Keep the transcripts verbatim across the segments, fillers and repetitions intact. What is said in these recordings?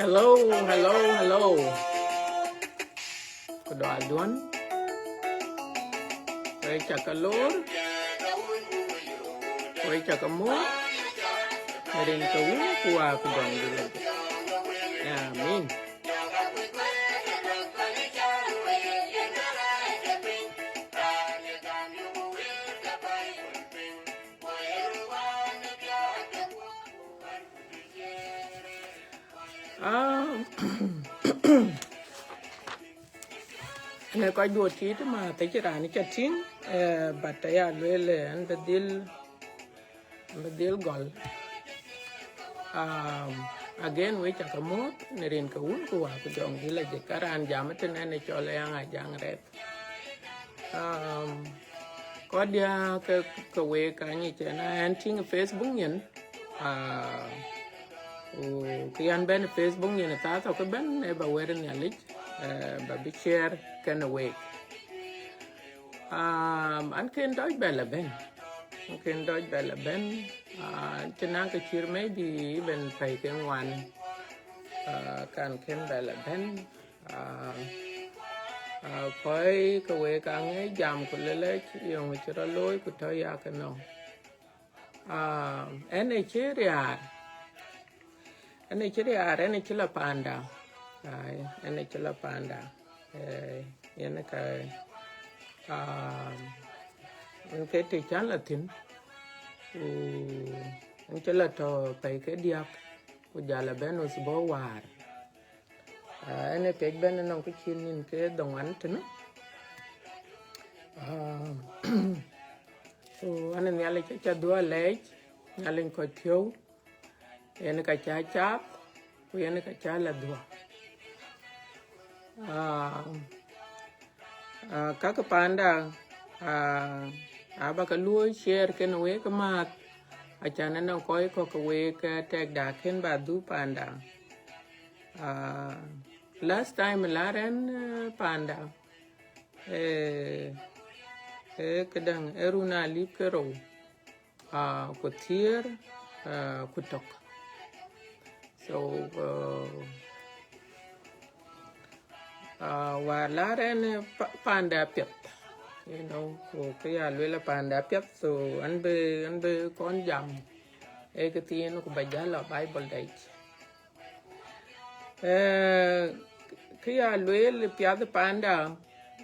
Hello, hello, hello. Ku dual duɔ̈n. Wek ca ke lor. Wek ca ke muk. Në rin ke Wun ku Wät ku Jɔŋdït Lajik. Amen. Ah, në kɔc duɔ̈t cït ma të cï raan ca tïŋ, eh, but aya lueel, eh, an bï dhil, an bï dhil gɔl. Um, again, wek ca ke muk në rin ke Wun ku Wät ku Jɔŋdït Lajik, ka raan jam tënë ënë cɔl Ayaŋ Ajaŋ Rɛth. Um, kɔc diäk ke, ke wek ka nyic ënë, an tïŋ Facebook nyin, ah, ku kë yan bɛ̈n Facebook nyin, thaa thok ëbɛ̈n, ë ba wɛ̈t Nhialic, eh, ba bï share kenë wek. Um, an kën dɔc bɛ la bɛ̈n. An kën dɔc bɛ la bɛ̈n. Ah, cï naŋ kë cït maybe even pɛ̈i ke ŋuan. Ah, kan kën bɛ la bɛ̈n. Ah, ah, kɔc ke wek aŋic jam ku lëlë yöŋ cï rɔt looi ku tɔ̈ yak ënɔŋ. Ah, ënë cï riaar. Ënë cï riaar, ënë cï la panda. Ai, ënë cï la panda. Eh, yen ka, ah, yen ke të cän la thïn. Ku yen cï la tɔ̈ pɛ̈i ke diäk. Ku jal a bɛ̈n usbua wäär. Ah, ënë piɛc bɛ̈n ënɔŋ kë cït nïn ke dhoŋuan tënë. Ah, so, an Nhialic aca dhuɔ̈k lɛc, Nhialic kɔc piɔ̈u, yen ka ca cath, ku yen ka ca la dhuɔ̈k. Ah, ah, kakë panda, ah, aba ke luɔ̈i share kenë wek määth, acan ënɔŋ kɔc kɔ̈k ke wek, eh, tɛkda kën ba dhuk panda. Ah, last time lar ɛn, eh, panda, eh, eh, këdäŋ, eh, run alip ke rou, ah, ku thiëër, ah, ku tök. So, uh, uh, wäär lar ɛn, eh, pa-, panda apiɛth, you know, ku kë ya lueel panda apiɛth, so an bï, an bï kɔn jam, eh, kë thiin ku ba jäl la Bible daic. Eh, kë ya lueel piath panda,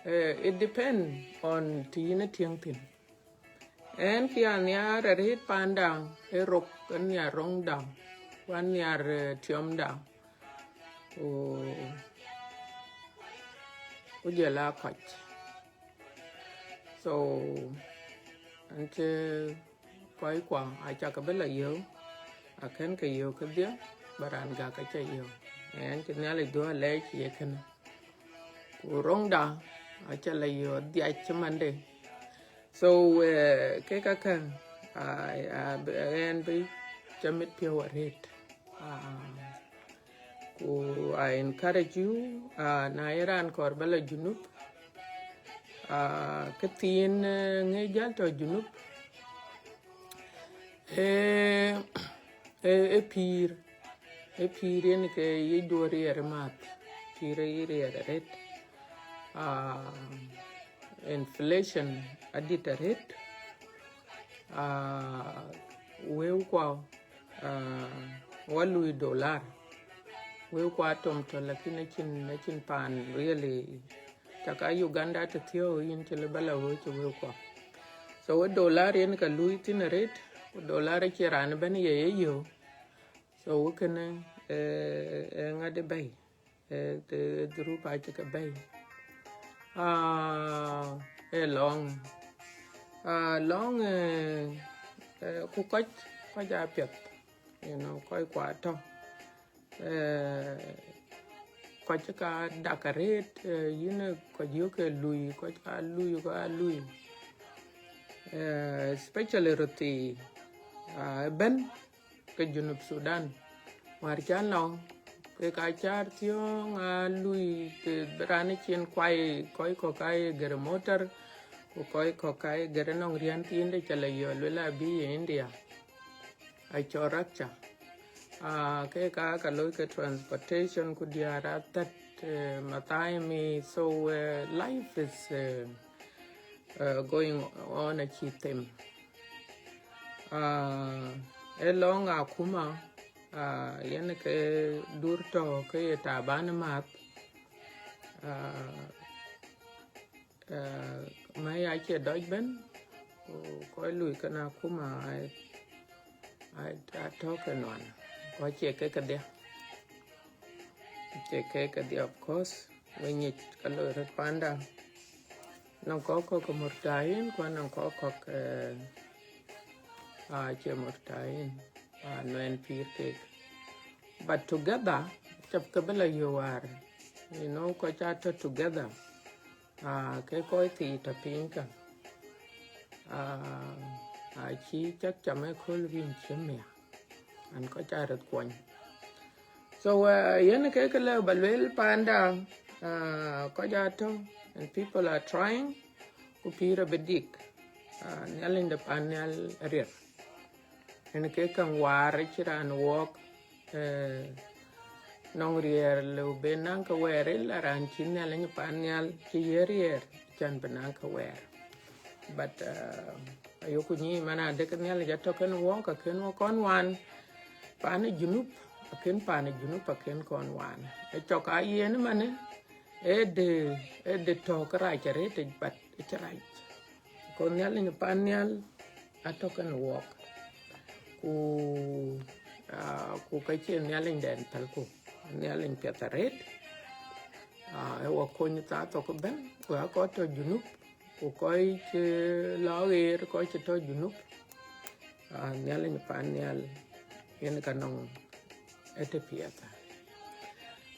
eh, it depend on të yïn ë tiëŋ thïn. Ɛn kë ya nhiaar arëët panda, ë rok, an nhiar roŋda, ku an nhiar, eh, tiɔmda, ku, ku jɔl a kɔc. So, an cï kɔc kua, aca ke bï la yök, akën ke yök kedhie, ba raan gäk aca yök. Ɛn cï Nhialic dhuɔ̈k alɛɛc ye kënë. Ku roŋda aca la yök dhiac cï mande. So, eh, ke ka kë, ah, ah, ɛn bï ca mit piɔ̈u arëët. Ah, ku I encourage you, ah, na ye raan kɔɔr ba la Junub, ah, kë thiin, eh, ŋic jäl tɔ̈ Junub, eh, eh, eh, pïïr, eh, pïïr yen ke ye duɔ̈r riɛɛr ë math, pïïr ye riɛɛr arëët. Ah, inflation adït arëët. Ah, wëu kua, ah, wa lui dollar. Wëu kua tom tɔ̈, lakin acïn, acïn paan really. Caka Uganda tëthiɔ̈k yïn cï lëu ba la ɣööc ë wëu kua. So wë dollar yen ka lui thïn arëët, ku dollar acie raan ëbɛ̈n ye ye yök. So wë kënë, eh, eh, ŋadï bɛ̈i, eh, eh, dhurup acï ke bɛ̈i. Ah, eh, lɔ̈ŋ. Ah, lɔ̈ŋ, eh, eh, ku kɔc, kɔc apiɛth, you know, kɔc kua tɔ̈. Eh, kɔc ka dak arëët, eh, yïn kɔc yök ke lui, kɔc ka lui, kɔc ka lui. Eh, especially röt thii, ah, ëbɛ̈n ke Junub Sudan. Wäär can lɔ, ke ka cäär thiɔ̈ŋ, aa lui, ke raan ë cin kuai, kɔc kɔ̈k ka ye gërë motor, ku kɔc kɔ̈k ka ye gërë nɔŋ riän thiin de ca la yɔ̈ɔ̈l, luel abï ye India. Acɔl rapture. Ah, ke ka, ka looi ke transportation, ku diäär athät, eh, mathaimi. So, eh, life is, eh, eh, going on acï them. Ah, ë lɔ̈ŋ akuma, ah, yen ke dur tɔ̈ ke ye taban math. Ah, Eh, mɛ̈i acie dɔc ëbɛ̈n, ku kɔc lui kën akuma, ai, ai, atɔ̈ ke nuan, ku acie ke kedhie. Acie ke kedhie, of course, we nyic ka loi röt panda. Nɔŋ kɔc kɔ̈k ke murtahin, ku anɔŋ kɔc kɔ̈k, eh, acie murtahin, anuɛɛn pïïr keek. But together, cɔp ke bï la yök wäär, you know, kɔc atɔ̈ together. Ah, ke kɔc thii tɔ̈ piny kä. Ah, acï cak cam ëkööl bï cï mia. An kɔc aa röt kuɔny. So, uh, yen ke ke lëu ba lueel panda, uh, kɔc aa tɔ̈, and people are trying, ku pïïr abï dik. Uh, Nhialic de pan nhial ariɛr. Yen ke käŋ waar cï raan wɔɔk, eh, nɔŋ riɛɛr lëu ben naŋ ke wɛɛr, ila raan cï Nhialic pan nhial cï ye riɛɛr, can bï naŋ ke wɛɛr. But, uh, ayoku nyic man adek Nhialic atɔ̈ kën wɔɔk, akën wɔ kɔn wan. Pan ë Junub, akën pan ë Junub, akën kɔn wan. Ë cɔk aa yen manë, ë de, ë de tɔ̈ kërac arëët, but ë cï rac. Ku Nhialic pan nhial atɔ̈ kën wɔɔk. Ku, ah, ku ka cie Nhialic dɛn pälku. Nhialic piɛth arëët. Ah, ë wɔ kony thaa thok ëbɛ̈n, ku akɔc tɔ̈ Junub, ku kɔc cï lɔ ɣeer, kɔc cï tɔ̈ Junub. Ah, Nhialic pan nhial, yen ka nɔŋ ë të piɛth.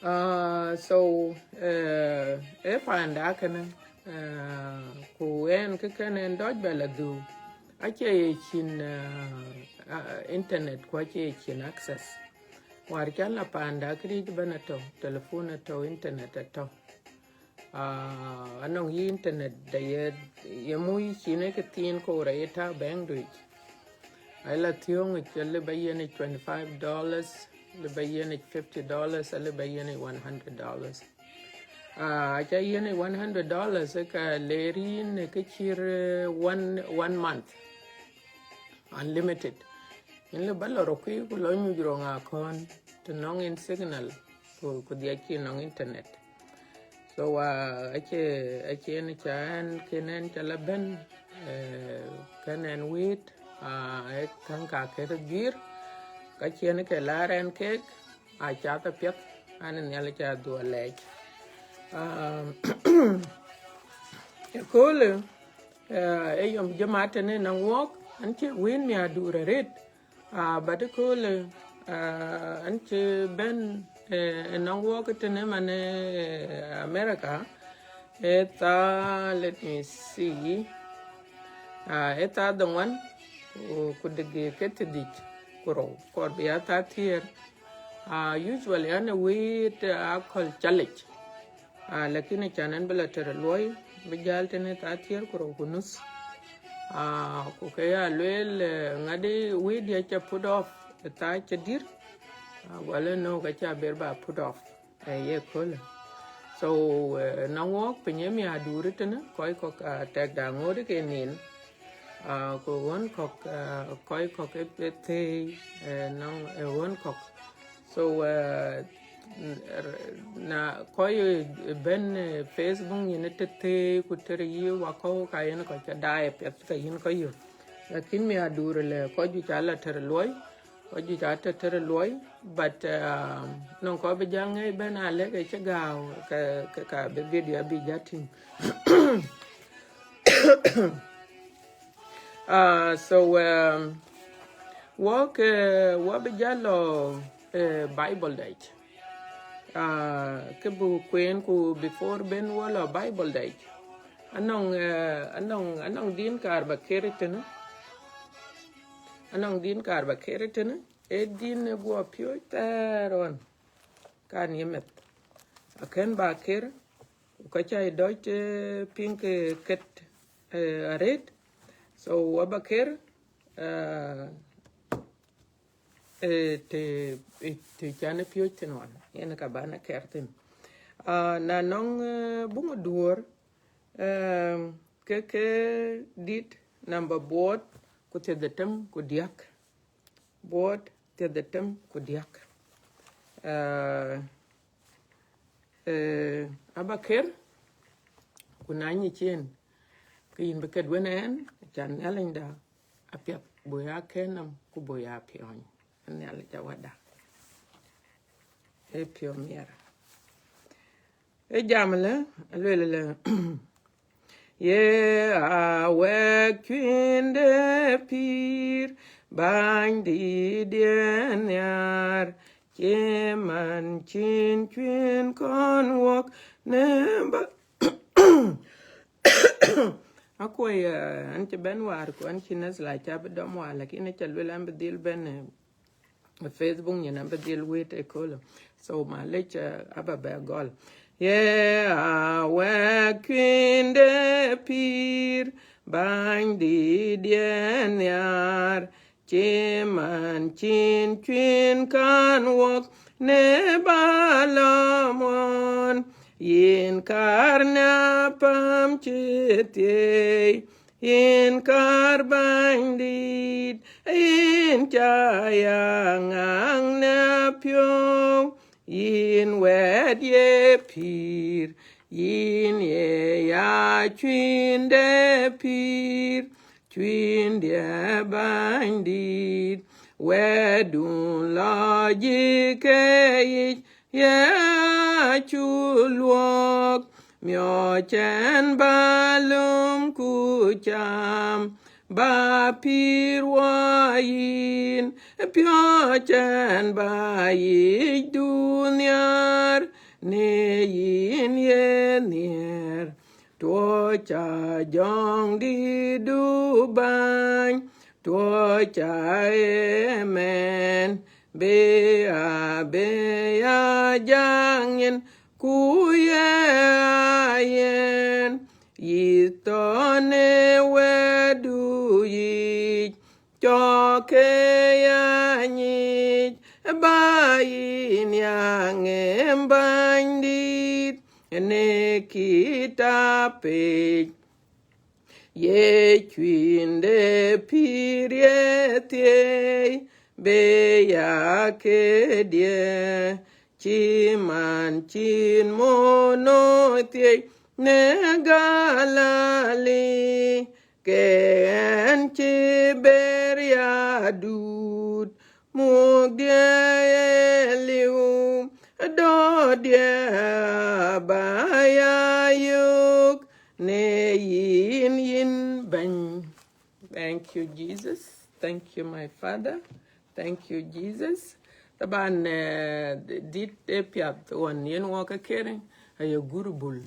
Ah, so, eh, ë panda kënë, eh, ku ɛn kë kën ɛn dɔc bɛ la dhuk, acie ye cin, eh, ah, internet, ku acie ye cin access. Wäär can la panda, këriëëc ëbɛ̈n atɔ̈, telephone atɔ̈, internet atɔ̈. Ah, anɔŋ yï internet de ye, ye muk yï cin ë kë thiin koor aye tääu bɛ̈ŋ duic. Ai la thiöŋ yic, alëu ba yiɛ̈n yic twenty five dollars, alëu ba yiɛ̈n yic fifty dollars, alëu ba yiɛ̈n yic one hundred dollars. Ah, aca yiɛ̈n yic one hundred dollars, ë ka leer yïn ë kë cït, eh, one, one month. Unlimited. Yïn lëu ba lɔ rokui ku lɔ nyuc roŋ akɔ̈ɔ̈n, të nɔŋ yïn signal, ku, ku dhiac cï nɔŋ internet. So, uh, acie, acie ɛn ca ɛn kën ɛn ca la bɛ̈n, eh, kën ɛn wïït, ah, ë käŋ ka kë röt guiir, ka cï ɛn ke laar ɛn keek, acath apiɛth, an Nhialic ca dhuɔl lɛɛc. Ah, ëköölë, eh, ë yom Jumaa tënë nɔŋ wɔɔk, an cï win mi adur arët. Ah, but ëköölë, ah, an cï bɛ̈n, eh, ënɔŋ wɔk tënë man, eh, America. Ë thaa, let me see. Ah, ë thaa dhoŋuan, ku, ku dek ke thiërdhïc ku rou, kɔɔr bï ya thaa thiëër. Ah, usually an ë wëët, ah, akɔ̈l calic. Ah, lakini can an bï la tɛr luɔi, bï jäl tënë thaa thiëër ku rou ku nuth. Ah, ku ke ya lueel, eh, ŋadï wëët ya ca put off, ë thaa ca dïr. Ah, wala no, ka ca ber ba put off. Eh, ye köölë. So, eh, nɔŋ wɔk piny ë mi adur tënë, kɔc kɔ̈k, ah, tɛkda ŋoot ke nin. Ah, ku ɣön kɔ̈k, ah, kɔc kɔ̈k ë, ë thëëi, eh, nɔŋ, eh, ɣön kɔ̈k. So, eh, n-, r-, na kɔc, eh, bɛ̈n, eh, Facebook nyin ë tëthëëi ku tëër yï wakɔ̈u, ka yen kɔc ca daai apiɛth, ka yïn kɔc yök. Lakin mi adur lë kɔc juëc ca la tɛr luɔi, kɔc juëc ca tɛr tɛr luɔi, but, ah, nɔŋ kɔc bï jäl ŋɛi bɛ̈n alëk ë cï gääu, ka, ka, ka bï video abï jäl tïŋ. Ah, so, um, wɔk, eh, wɔ bï jäl lɔ, eh, Bible dɛc. Ah, kë buk kueen ku before bɛ̈n wɔ lɔ Bible dɛc. Anɔŋ, eh, anɔŋ, anɔŋ din kaar ba ker tënë. Anɔŋ din kaar ba ker tënë. Ee din ë guɔ piööc thɛɛr ɣɔn. Kan ye meth. Akën ba ker. Ku ka ca dɔc, eh, piŋ ke ket, eh, arët. So, wɔ ba ker, eh, eh, të, eh, të can piööc thïn ɣɔn. Yen ka ban a ker thïn. Ah, na nɔŋ, eh, buŋ duɔ̈ɔ̈r, eh, ke, ke dit number buɔt, ku thiërdhetem ku diäk. Buɔt thiërdhetem ku diäk. Eh, eh, aba ker, ku na nyic yen, ke yïn bï ket wën ɛn, can Nhialicda apiɛth, buk ya kën nɔm, ku buk ya piɔ̈ɔ̈ny. Nhialic Wäda. Ee piɔ̈u miɛr. Ee jam lë, aluel lë, ye awɛk cuïn de pïïr, bänydït diɛn nhiaar, cï man cïn cuïn kɔn wɔk në ba-, Akuɔi, eh, an cï bɛ̈n wäär, ku an cï nɛ̈th la ca bï dɔm wäär, lakin aca luel an bï dhil bɛ̈n, eh, Facebook nyin an bï dhil wëët ëköölë. So, malec, eh, aba bɛ gɔl. Ye awɛk cuïn de pïïr, bänydït diɛn nhiaar, cï man cïn cuïn kän wɔk në ba lɔ muɔ̈n, yïn kär në apam cï thiëëi, yïn kär bänydït, yïn ca ya ŋaŋ në piɔ̈u, yïn wɛ̈t ye pïïr, yïn ye ya cuïn de pïïr, cuïn diɛ̈ bänydït, wɛ̈tdun lɔ jï ke yic, ye acu luɔ̈k, miɔ̈c ɛn ba löm ku cam, ba pïïr wɔ yïn, piɔ̈ɔ̈c ɛn ba yicdu nhiaar, në yïn ye nhiɛɛr. Tuɔ̈c ca jɔŋdïtdu bäny, tuɔ̈c ca ëmɛn, bï a, bï a jaŋ nyin, ku ye a yen, yïth tɔ̈ në wɛ̈tdu yic, cɔk ke ya nyic, ba yïn ya ŋem bänydït, në kitap yic. Ye cuïn de pïïr ye thiëëi, bï ya këdiɛ̈, cï man cïn mono thiëëi në Galili, ke ɣɛn cï ber ya duut, muk diɛ̈ ye liu, dɔ̈ɔ̈r diɛ̈ ba ya yök, në yïn, yïn Bɛ̈ny. Thank Thank you, Jesus. Thank you, my Father. Thank you, Jesus. Taban, eh, dit e piath ɣɔn yen wɔ ke kere, aye gur bul.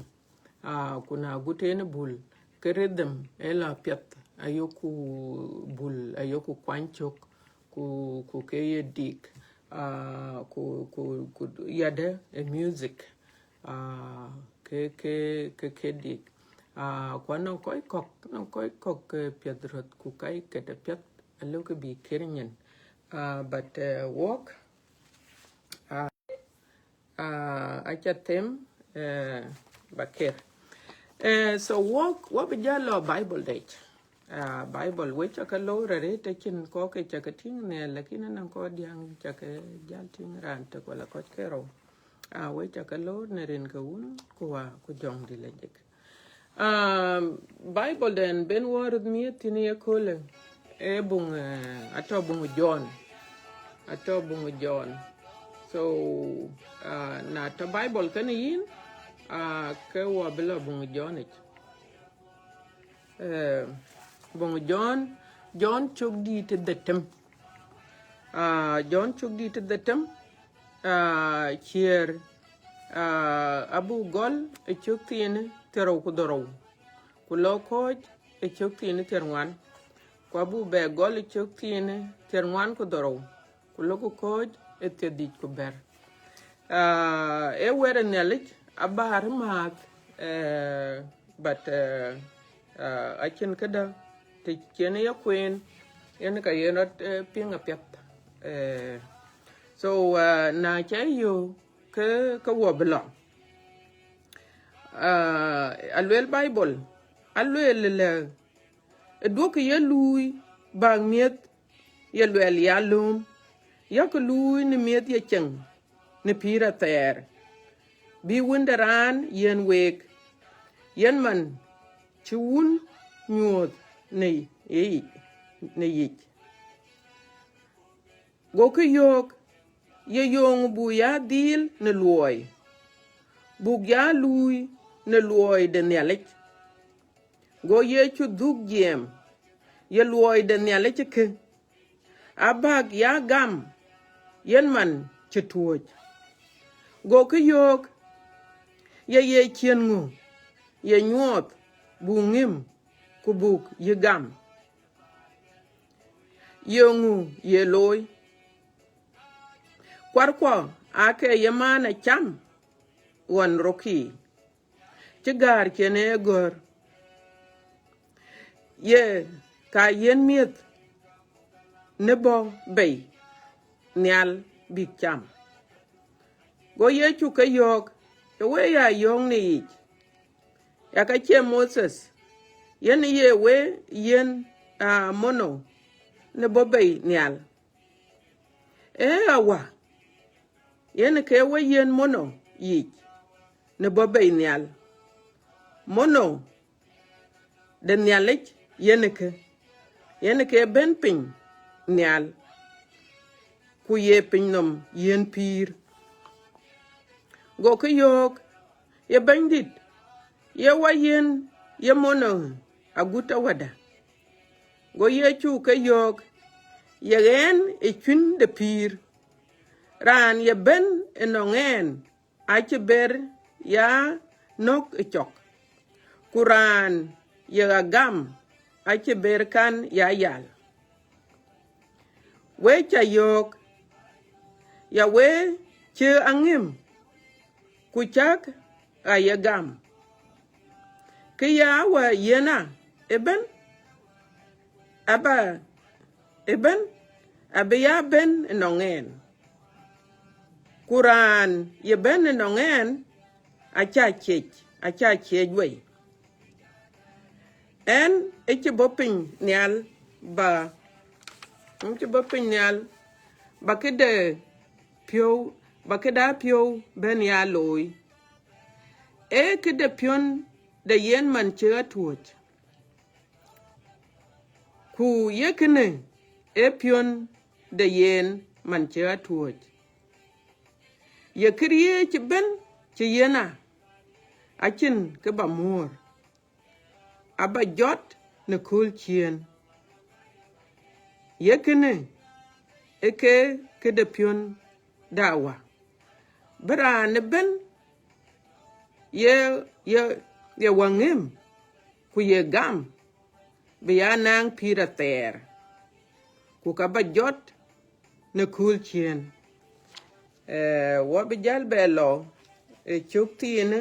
Ah, ku na gut en bul, ke rhythm e la piath, ayoku bul, ayoku kuany cök, ku, ku ke ye dik. Ah, ku, ku, ku yade e music. Ah, ke, ke, ke, ke dik. Ah, ku anɔŋ kɔc kɔ̈k, anɔŋ kɔc kɔ̈k ke piɛth röth, ku ka ye ket apiɛth, alëu ke bï ker nyin. Ah, but, eh, wɔk, ah, ah, aca them, eh, ba ker. Eh, so wɔk, wɔ bï jal lɔ Bible dec. Ah, Bible wek ca ke loor arëët, acïn kɔ̈k ke ca ke tïŋ në, lakin anɔŋ kɔ̈k diäŋ ca ke jal tïŋ, raan tök wala kɔc ke rou. Ah, wek ca ke loor në rin ke Wun ku Wä ku Jɔŋdït Lajik. Ah, Bible den ben wɔ röth miëth thïn ye köölë, e buŋ, eh, atɔ̈ buŋ John. Atɔ̈ buŋ John. So, ah, na tɔ̈ Bible kenë yïn, ah, ke wɔ bï lɔ buŋ John yic. Eh, buŋ John, John cök dït ë dhetem. Ah, John cök dït ë dhetem, ah, ciëër, ah, abuk gɔl ë cök thiin thiërrou ku dhorou, ku lɔ kɔ̈ɔ̈c ë cök thiin thiërŋuan, ku abuk bɛ gɔl ë cök thiin thiërŋuan ku dhorou, ku lɔ ku kɔ̈ɔ̈c ë thiërdhïc ku bɛ̈t. Ah, e wɛ̈t ë Nhialic abäär määth, eh, but, eh, ah, acïn këdë të cïn ye kueen, yen ka yen rɔt, eh, piŋ apiɛth. Eh, so, ah, na ca yök ke, ke wɔ bï lɔ. Ah, aluel Bible, aluel lë, ë duɔ̈kkë ye luui bäk miëth ye luɛl ya lööm, yakë luui në miëth ye ceŋ në pïïr athɛɛr, bï Wën de raan yiën week, yen man cï Wun nyuɔ̈th në yic, në yic. Gokë yöök, ye yööŋ buk ya dhil në luɔi, buk ya luui në luɔi de Nhialic. Go Yecu dhuk jiɛɛm, ye luɔi de Nhialic kë, abäk ya gam, yen man cï tuɔ̈c. Gokë yöök, ye ye ciɛ̈n ŋö ye nyuɔɔth buk ŋëm ku buk yï gam? Ye ŋö ye looi? Kuarkuɔ aake ye maan acam ɣɔn rokii, cï gäär cïn ë gɔ̈ɔ̈r, ye ka yiën miëth në bɔ̈ bei nhial bïk cam. Go Yecu ke yöök, ye we ya yöök në yic, ya ka cie Moses yen ye we yiën, ah, mono në bɔ̈ bei nhial? Ee Awä, yen ke we yiën mono yic në bɔ̈ bei nhial. Mono de Nhialic yen kë, yen ke bɛ̈n piny nhial, ku ye piny nɔm yiën pïïr. Gokë yöök, ye Bɛ̈nydït, ye wa yiën ye mono agut awäda? Go Yecu ke yöök, ye ɣɛn ë cuïn de pïïr, raan ye bɛ̈n ënɔŋ ɣɛn acïï ber ya nɔ̈k ë cɔk, ku raan ye ɣa gam acïï ber kan ya yal. We ca yöök, ya we cï aŋëm, ku cäk ɣa ye gam, kë ya Awä yiën ɣa ëbɛ̈n, aba ëbɛ̈n, abï ya bɛ̈n ënɔŋ ɣɛn. Ku raan ye bɛ̈n ënɔŋ ɣɛn, acä ciëc, acä ciëc wei. Ɣɛn ë cï bɔ̈ piny nhial ba, ë cï bɔ̈ piny nhial ba këde piɔ̈u, ba këde piɔ̈u bɛ̈n ya looi. Ee këde piɔ̈n de yen man cï ɣa tuɔ̈c. Ku ye kënë ee piɔ̈n de yen man cï ɣa tuɔ̈c. Ye këriëëc ëbɛ̈n cï yiën ɣa, acïn kë ba muɔ̈ɔ̈r, aba jɔt në kööl ciëën. Ye kënë, ë ke këde piɔ̈n dawa, bï raan ëbën ye, ye, ye waŋëm, ku ye gam, bï ya naŋ pïïr athɛɛr, ku ka ba jɔt në kööl ciëën. Eh, wɔ bï jäl bɛ lɔ ë cök thiinë,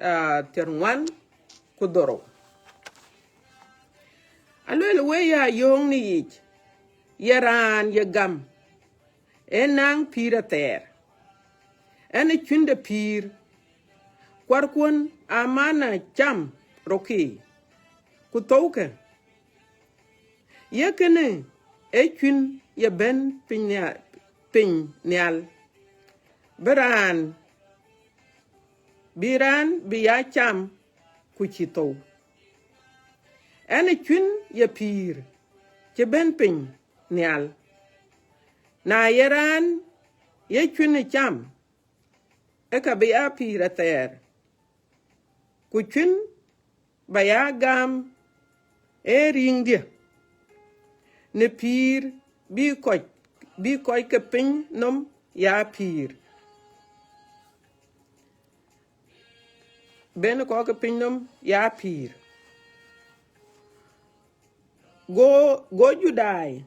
ah, thiärŋuan ku dhorou. Aluel we ya yööŋ në yic, ye raan ye gam, ë naŋ pïïr athɛɛr, ɣɛn ë cuïn de pïïr, kuarkuɔn amana cam rokï, ku thouke. Ye kënë ë cuïn ye bɛ̈n piny nia-, piny nhial, bï raan, bï raan bï ya cam ku cïï thou. Ɣɛn ë cuïn ye pïïr cï bɛ̈n piny nhial. Na ye raan ye cuïn ë cam, ë ka bï ya pïïr athɛɛr, ku cuïn ba ya gam ë riŋdiɛ̈, në pïïr bï kɔc, bï kɔc ke piny nɔm ya pïïr. Bɛ̈n kɔc ke piny nɔm ya pïïr. Go, go Judai,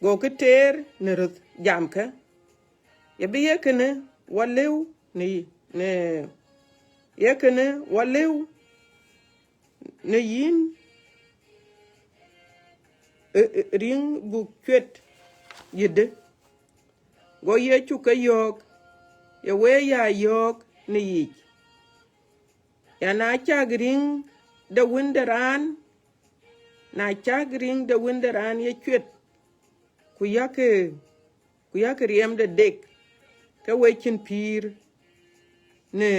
go ke teer në röth jamkë, ye bï ye kënë wɔ lëu në, në, ye kënë wɔ lëu në yïn, ë, ë, riŋ buk cuet yïdë. Go Yecu ke yɔ̈ɔ̈k, ye we ya yɔ̈ɔ̈k në yic, ya na cäk riŋ de Wën de raan, na cäk riŋ de Wën de raan ye cuet, ku yakë, ku yakë riɛmde dek, ke we cïn pïïr në,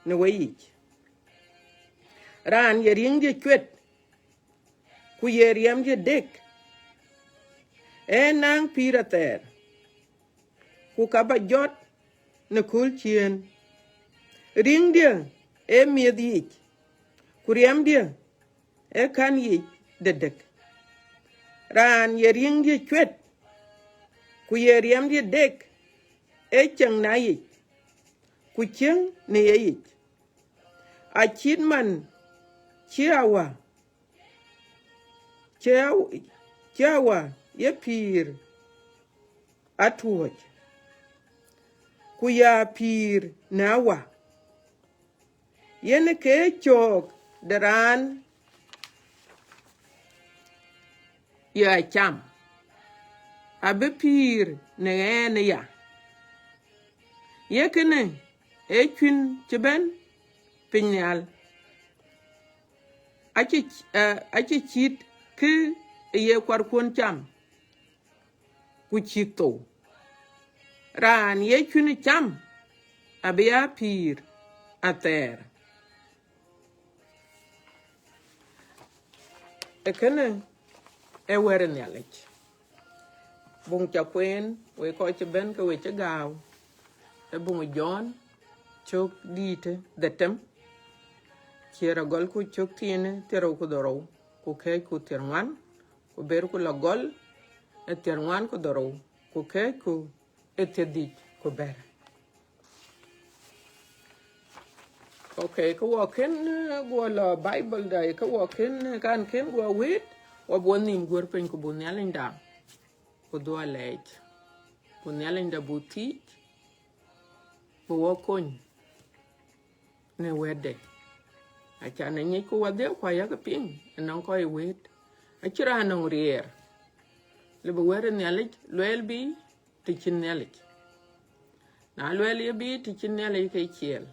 në weyic. Raan ye riŋdiɛ̈ cuet, ku ye riɛmdiɛ̈ dek, ë naŋ pïïr athɛɛr, ku ka ba jɔt në kööl ciëën. Riŋdiɛ̈ ë miëth yic, ku riɛmdiɛ̈ ë kän yic de dek. Raan ye riŋdiɛ̈ cuet, ku ye riɛmdiɛ̈ dek, ë cieŋ në yic, ku cieŋ në yeyic. Acït man cï Awa, cï Aw-, cï Awa ye pïïr atuɔ̈c, ku ya pïïr në Awa, yen ke cöök de raan ya cam, abï pïïr në ɣɛn aya. Ye kënë ë cuïn cï bɛ̈n piny nhial, acï, eh, acï cït kë ye kuarkuɔn cam, ku cïk thou. Raan ye cuïn cam abï ya pïïr athɛɛr. Ee kënë ee wɛ̈t ë Nhialic. Buŋ ca kueen, wek kɔc cï bɛ̈n ke we cï gääu, ee buŋ Jɔn, cök dïïtë dhetem, ciɛɛr agɔlku cök thiinë thiärou ku dhorou, ku kɛ̈ɛ̈cku thiärŋuan, ku berku la gɔl ë thiärŋuan ku dhorou, ku kɛ̈ɛ̈cku ë thiärdhïc ku bɛ̈t. Okay, ke wɔ kën, eh, guɔ lɔ Bible da, ke wɔ kën, eh, kan kën guɔ wëët, wɔ bï wɔ nhïïm guɔ̈r piny, ku buk Nhialic da, ku dhuɔ lɛɛc, ku Nhialic da buk thiëëc, bï wɔ kony në wɛ̈tde. Acan ë nyicku wadhie, ku ayakë piŋ ënɔŋ kɔc ë wëët, acïn raan nɔŋ riɛɛr, lëu bï wɛ̈t ë Nhialic lueel bï të cïn Nhialic. Na lueel ye bï të cïn Nhialic ke ciɛɛl.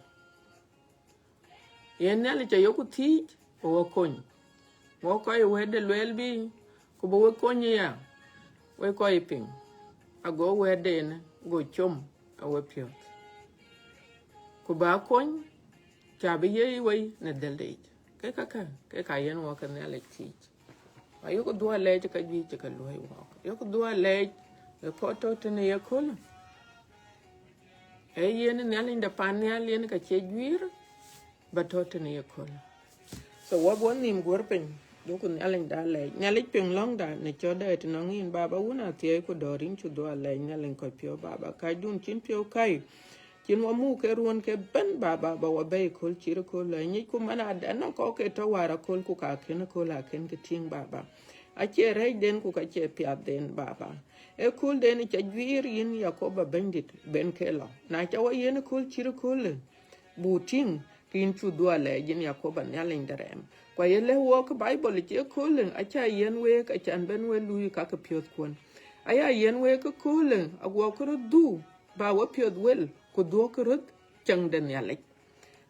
Yen Nhialic ayeku thiëëc, ku wɔ kony. Wɔ kɔc ë wɛ̈tde lueel bï, ku bï we kony aya, wek kɔc piŋ, ago wɛ̈tden go com ë wepiɔ̈ɔ̈th. Ku bä kony, cä bï yiëc wei në dhëlde yic. Ke käkkä, ke ka yen wɔ ke Nhialic thiëëc. Ayok dhuɔ lɛɛc ka juëc cï ke luɔ̈i wɔɔk. Yok dhuɔ lɛɛc ë kɔc tɔ̈ tënë ye köölë. Ee yen Nhialic de pan nhial yen ka cie juiir, ba tɔ̈ tënë ye köölë. So wɔ bï wɔ nhïïm guɔ̈r piny, Duku Nhialic da lɛc. Nhialic piŋ lɔ̈ŋda në cɔ̈tda ë tënɔŋ yïn, Baba, wun athiɛɛi ku dɔ̈ɔ̈r, yïn cuk dhuɔ̈k lɛc, Nhialic kɔc piɔ̈u, Baba. Ka dun cïn piɔ̈u kai, cïn wɔ muk ke ruɔ̈n ke bɛ̈n, Baba, ba wɔ bɛ̈i kööl cït kööl lɔ. Nyicku man, anɔŋ kɔ̈k ke tɔ̈ wäär akööl, ku ka kën kööl akën ke tïŋ, Baba. Acie rɛ̈ɛ̈cden ku ka cie piathden, Baba. Ee köölden ca juiir yïn, Yakoba Bɛ̈nydït, ben ke lɔ. Na ca wɔ yiën kööl cït kööl, buk tïŋ, ke yïn cuk dhuɔ̈k lɛc, yïn Yakoba Nhialic de rɛɛm. Ku aye lɛ̈k wɔ ke Baibol cie kööl, aca yiën week, acan bɛ̈n we luui ka ke piɔ̈thkuɔn. Aya yiën week ke kööl, aguɔ ke röt dhuk, ba wɔ piɔ̈th wel, ku dhuɔ̈k ke röt cäŋ de Nhialic.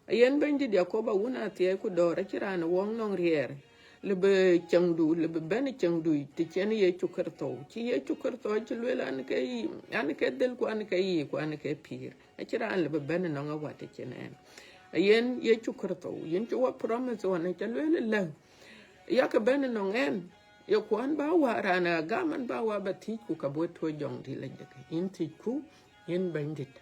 Ayen Bɛ̈nydït Yakoba, wun athiɛɛi ku dɔ̈ɔ̈r, acïn raan ë wɔɔk nɔŋ riɛɛr, lëbë cäŋdu, lëbë bɛ̈n cäŋdu, të cïn Yecu Kërtho. Cï Yecu Kërtho cï lueel, an ke, an ke dhël, ku an ke yic, ku an ke pïïr. Acïn raan lëbë bɛ̈n ënɔŋ Awat të cïn ɛn. Ayen Yecu Kërtho, yïn cï wɔ promise ɣɔn, aca lueel ëlä, yak bɛ̈n ënɔŋ ɛn, ye kuan ba wä, raan ë gam an ba wä ba thiëc, ku ka bï wɔ tuɔ̈c Jɔŋdït lajik. Yïn thiëcku, yïn Bɛ̈nydït.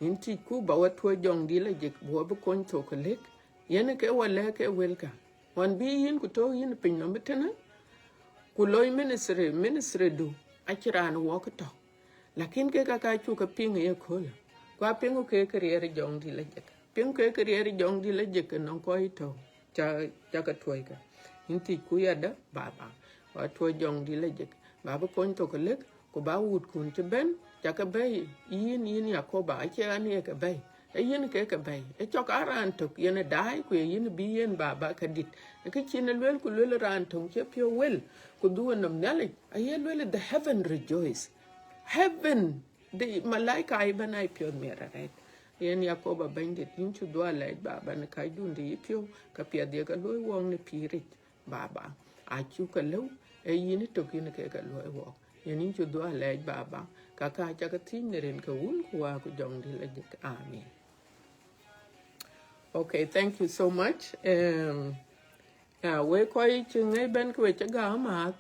Yïn thiëcku ba wɔ tuɔ̈c Jɔŋdït lajik, bï wɔ bï kony thok ke lëk. Yen ke wɔ lɛ̈k ke wëlkä. Ɣɔn bï yïn ku tɔ̈u yïn pinynɔm ëtënë, ku loi ministry, ministry du, acïn raan wɔɔk tɔ̈. Lakin kek aka cuk ke piŋ ë yeköölë. Ku apiŋku ke ke riɛɛr Jɔŋdït lajik. Piŋku ke ke riɛɛr Jɔŋdït lajik ënɔŋ kɔc tɔ̈ ca, ca ke tuɔ̈ckë. Yïn thiëcku yadë, Baba, ba tuɔ̈c Jɔŋdït lajik, ba bï kony thok ke lëk, ku ba wutkun cï bɛ̈n, ca ke bɛ̈i, yïn, yïn Yakoba, acie ɣɛn ye ke bɛ̈i, ee yïn ke ke bɛ̈i. Ee cɔk aa raan tök yen ë daai, ku ye yïn bï yen Baba ke dït. Ee kë cïn ë lueel, ku lueel raan töŋ cï piɔ̈u wel, ku dhuk ë nɔm Nhialic, aye lueel, the heaven rejoice. Heaven, the malaika ëbɛ̈n aa piɔ̈th miɛt arëët. Yen Yakoba Bɛ̈nydït, yïn cuk dhuɔ̈k lɛc, Baba, në kacdun të yï piɔ̈u, ka piɛth ye ke luɔ̈i wɔɔk në pïïric, Baba. Acuk ke lëu, ee yïn ë tök yïn ke ke luɔ̈i wɔɔk. Yen yïn cuk dhuɔ̈k lɛc, Baba, ka ka ca ke thiëc në rin ke Wun ku Wät ku Jɔŋdït lajik. Amen. Okay, thank you so much. Um, yeah, wek kɔc cï ŋic bɛ̈n, ke we cï gäm amääth.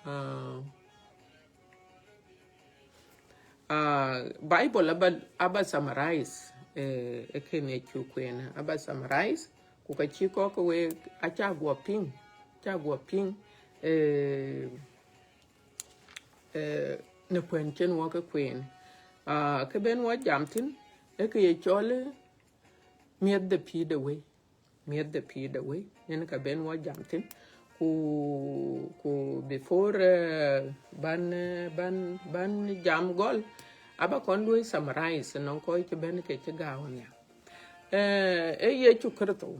Uh, uh, Bible aba, aba summarize, eh, ë kën ë cuk kueen, aba summarize, ku ka cï kɔ̈k ke we aca guɔ piŋ, aca guɔ piŋ, eh, eh, në kuɛ̈n cïn wɔ ke kueen. Ah, kë ben wɔ jam thïn, ee kë ye cɔl, eh, miɛ̈th de pïïr de wëi. Miɛ̈th de pïïr de wëi, yen ka ben wɔ jam thïn. Ku, ku before, eh, ban, eh, ban, ban jam gɔl, aba kɔn luɔ̈i summarize nɔŋ kɔc cï bɛ̈n ke cï gääu nhial. Eh, ee Yecu Kërtho.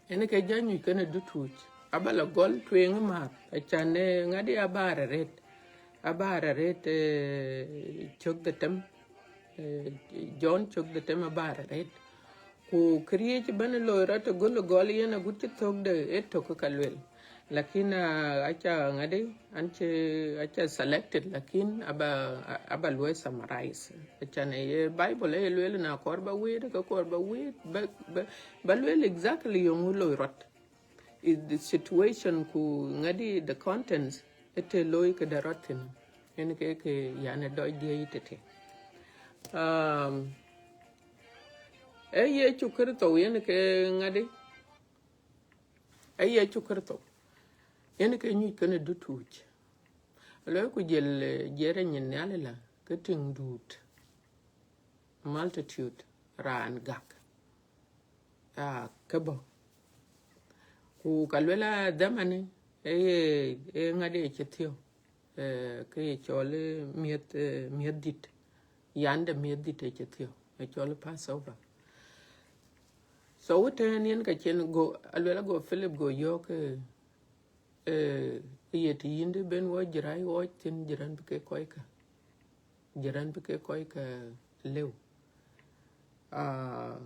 Yen ke jɔ nyuc kënë dutuuc. Aba la gɔl tueŋ ë määth, acan, eh, ŋadï abaar arëët. Abaar arëët, eh, cök dhetem. Eh, John cök dhetem abaar arëët. Ku këriëëc ëbɛ̈n loi rɔt ë gɔl ë gɔl yen agut cï thökde ë tök ka luel. Lakin, ah, aca ŋadï, an cï, aca selected, lakin aba, aba luɔ̈i summarize. Acan ë ye Bible ë ye lueel na kɔɔr ba wëët, ka kɔɔr ba wëët, ba, ba, ba lueel exactly yeŋö loi rɔt. Is the situation ku ŋadï the contents, ë të loi këde rɔt thïn. Yen ke, ke yan ë dɔc diëëc tëtï. Um, ee Yecu Kërtho yen ke ŋadï, ee Yecu Kërtho yen ke nyuc kënë dutuuc. Loi ku jël, eh, jiɛɛr ë nyin nhial ëlä, ke tiŋ duut, multitude, raan gak. Ah, ke bɔ̈. Ku ka luel a dhamani, ee, ee ŋadï ë cï thiɔ̈k, eh, ke ye cɔl, eh, miɛ̈th, eh, miɛ̈th dït. Yan de miɛ̈th dït ë cï thiɔ̈k, ë cɔl Passover. So, wëtɛ̈ɛ̈n yen ka cïn go, aluel ago Philip go yɔ̈ɔ̈k, eh, eh, ye të yïn dï ben wɔ jïrai ɣɔɔc thïn, jïran bï ke kɔc kä. Jïran bï ke kɔc kä lëu. Ah,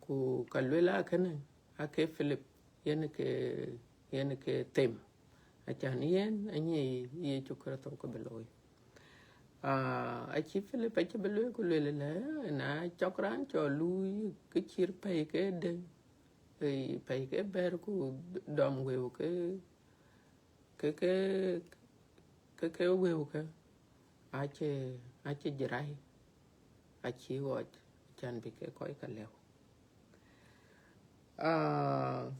ku ka luel a kënë, ake Philip, yen ke, yen ke them. Acan yen, anyic Yecu Kërtho ke bï looi. Ah, acï Philip acï bï lueel ku lueel ëlä, na cɔk raan cɔl luui, ke cït pɛ̈i ke dë, eh, pɛ̈i ke bɛ̈r ku dɔm wëu ke, ke, ke, ke, ke wëu ke, acï, acï jïrai, acï ɣɔɔc, acan bï ke kɔc kä lëu. Ah,